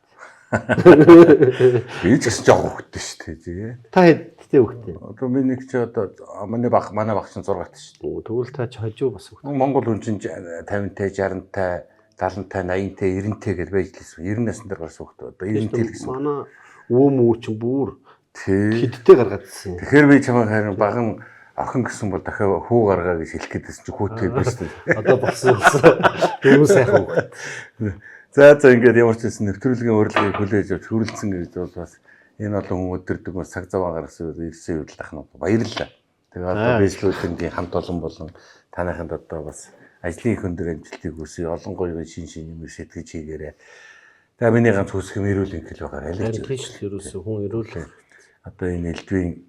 Би ч гэсэн жоох хөвгтэй шүү дээ.
Та хэдтэй хөхтэй?
Одоо миний нэг чи одоо миний баг манай баг чинь 6 т шүү
Өө, Тэгвэл та ч хожуу бас хөхтэй.
дээ. Монгол хүн чинь 50 тай, 60 тай, 70 тай, 80 тай, 90 тай гэж байж лээсэн. 90 насны дээр гарсан хөвгт. Одоо 90 тай л гэсэн.
Манай өвөө мүү чинь бүр
Тий.
хэдтэй гаргаад ирсэн.
Тэгэхээр би чамайг харин баган охин гэсэн бол дахиад хүү гаргаа гэж хэлэх гээдсэн чи хүүтэй биш үү?
Одоо болсон болсон. Дөрвөн сайхан хөхтэй.
За за ингээд ямар ч байсан нэвтрүүлгийн урилгыг хүлээж авч хүрэлцэн гэж бол бас энэ олон хүн өдөрдөг бас цаг зав гаргасан ирсэн үйл ах нь баярлалаа. Тэгээ одоо бизнесүүдийн хамт олон болон танайханд одоо бас ажлын их өндөр амжилтыг хүсье. Олон гоё шин шин юм сэтгэж хийгээрэй. Тэгээ миний ганц хүсэх юм эрүүл энхэл байгаа. Аль
Харин
ч
тийш л ерөөсөө хүн эрүүл.
одоо энэ элдвийн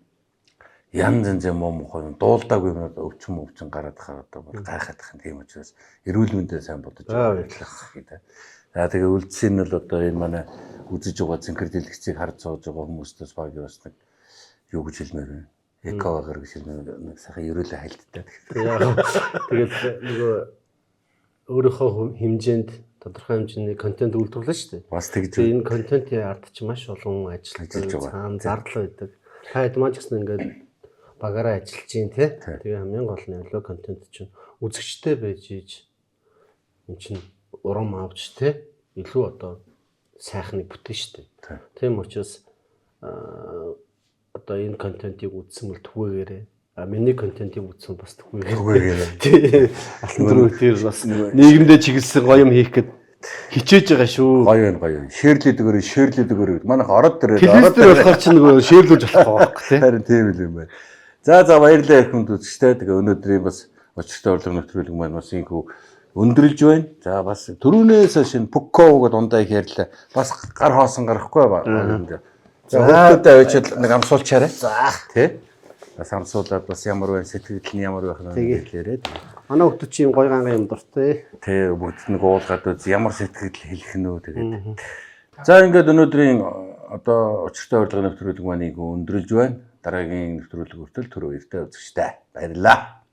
янз янзын муу мухай юм дуулдаагүй юмнууд өвчин өвчин гараад хаа одоо бүр гайхаад их юм тийм учраас эрүүл мэндээ сайн бодож баярлах гэдэг. За тэгээ үлдсэн нь бол одоо энэ манай үзэж байгаа цэнхэр дэлгэцийг харж сууж байгаа хүмүүстээс баг бас нэг юу гэж хэлмээр вэ? Эко багаар гэж хэлмээр нэг сайхан ерөөлөө хайлттай.
Тэгэл нөгөө өөрийнхөө хэмжээнд тодорхой хэмжээний контент үйлдвэрлэнэ шүү дээ.
Бас тэгж
Тэгээ энэ контентын ард чинь маш олон
Ажиллаж
ажилтан
байгаа.
цаана зардал байдаг. Та хэд маань ч гэсэн ингээд багаараа ажиллаж чинь тий. Тэгээ хамгийн гол нь аливаа контент чинь үзэгчтэй байж иж эн чинь урам авч тий. Илүү одоо сайхныг бүтээн шүү дээ. Тийм учраас одоо энэ контентыг үзсэн бол түгээгээрэй. А миний контентыг үзсэн бас түгээгээрэй.
Түгээгээрэй.
Тий. Алтан дөрөв дээр бас нийгэмдээ чиглэсэн гоё юм хийх гээд хичээж байгаа шүү.
Гоё байна, гоё. Share лээд өгөөрэй, share лээд өгөөрэй гэдэг. Манайх ороод ирээд
Телевиз дээр болохоор чи нөгөө share лүүлж болохгүй байхгүй тий.
Харин тийм л юм байна. За за, баярлалаа, их хүнд үзэгчтэй. Тэгээ өнөөдрийн бас учиртай урилга нэвтрүүлэг маань бас ийхүү өндөрлж байна. За, бас түрүүнээс шинэ Пүкко гэдээ ундаа их ярьлаа. Бас гар хоосон гарахгүй ба. За, хүүхдүүдэд авчиад нэг амсуулчаарай. За. Тэ? Бас амсуулаад бас ямар байна, сэтгэл нь ямар байх нь хэлээрээ.
Манай хүүхдүүд чи юм гоё ганга юм дуртай.
Тэ, бүгд нэг уулгаад үз, ямар сэтгэл хэлэх нь үү тэгээд. За, ингээд өнөөдрийн одоо учиртай урилга нэвтрүүлэг маань ийхүү өндөрлж байна. Дараагийн нэвтрүүлэг хүртэл түр баяртай, үзэгчтэй. Баярлалаа.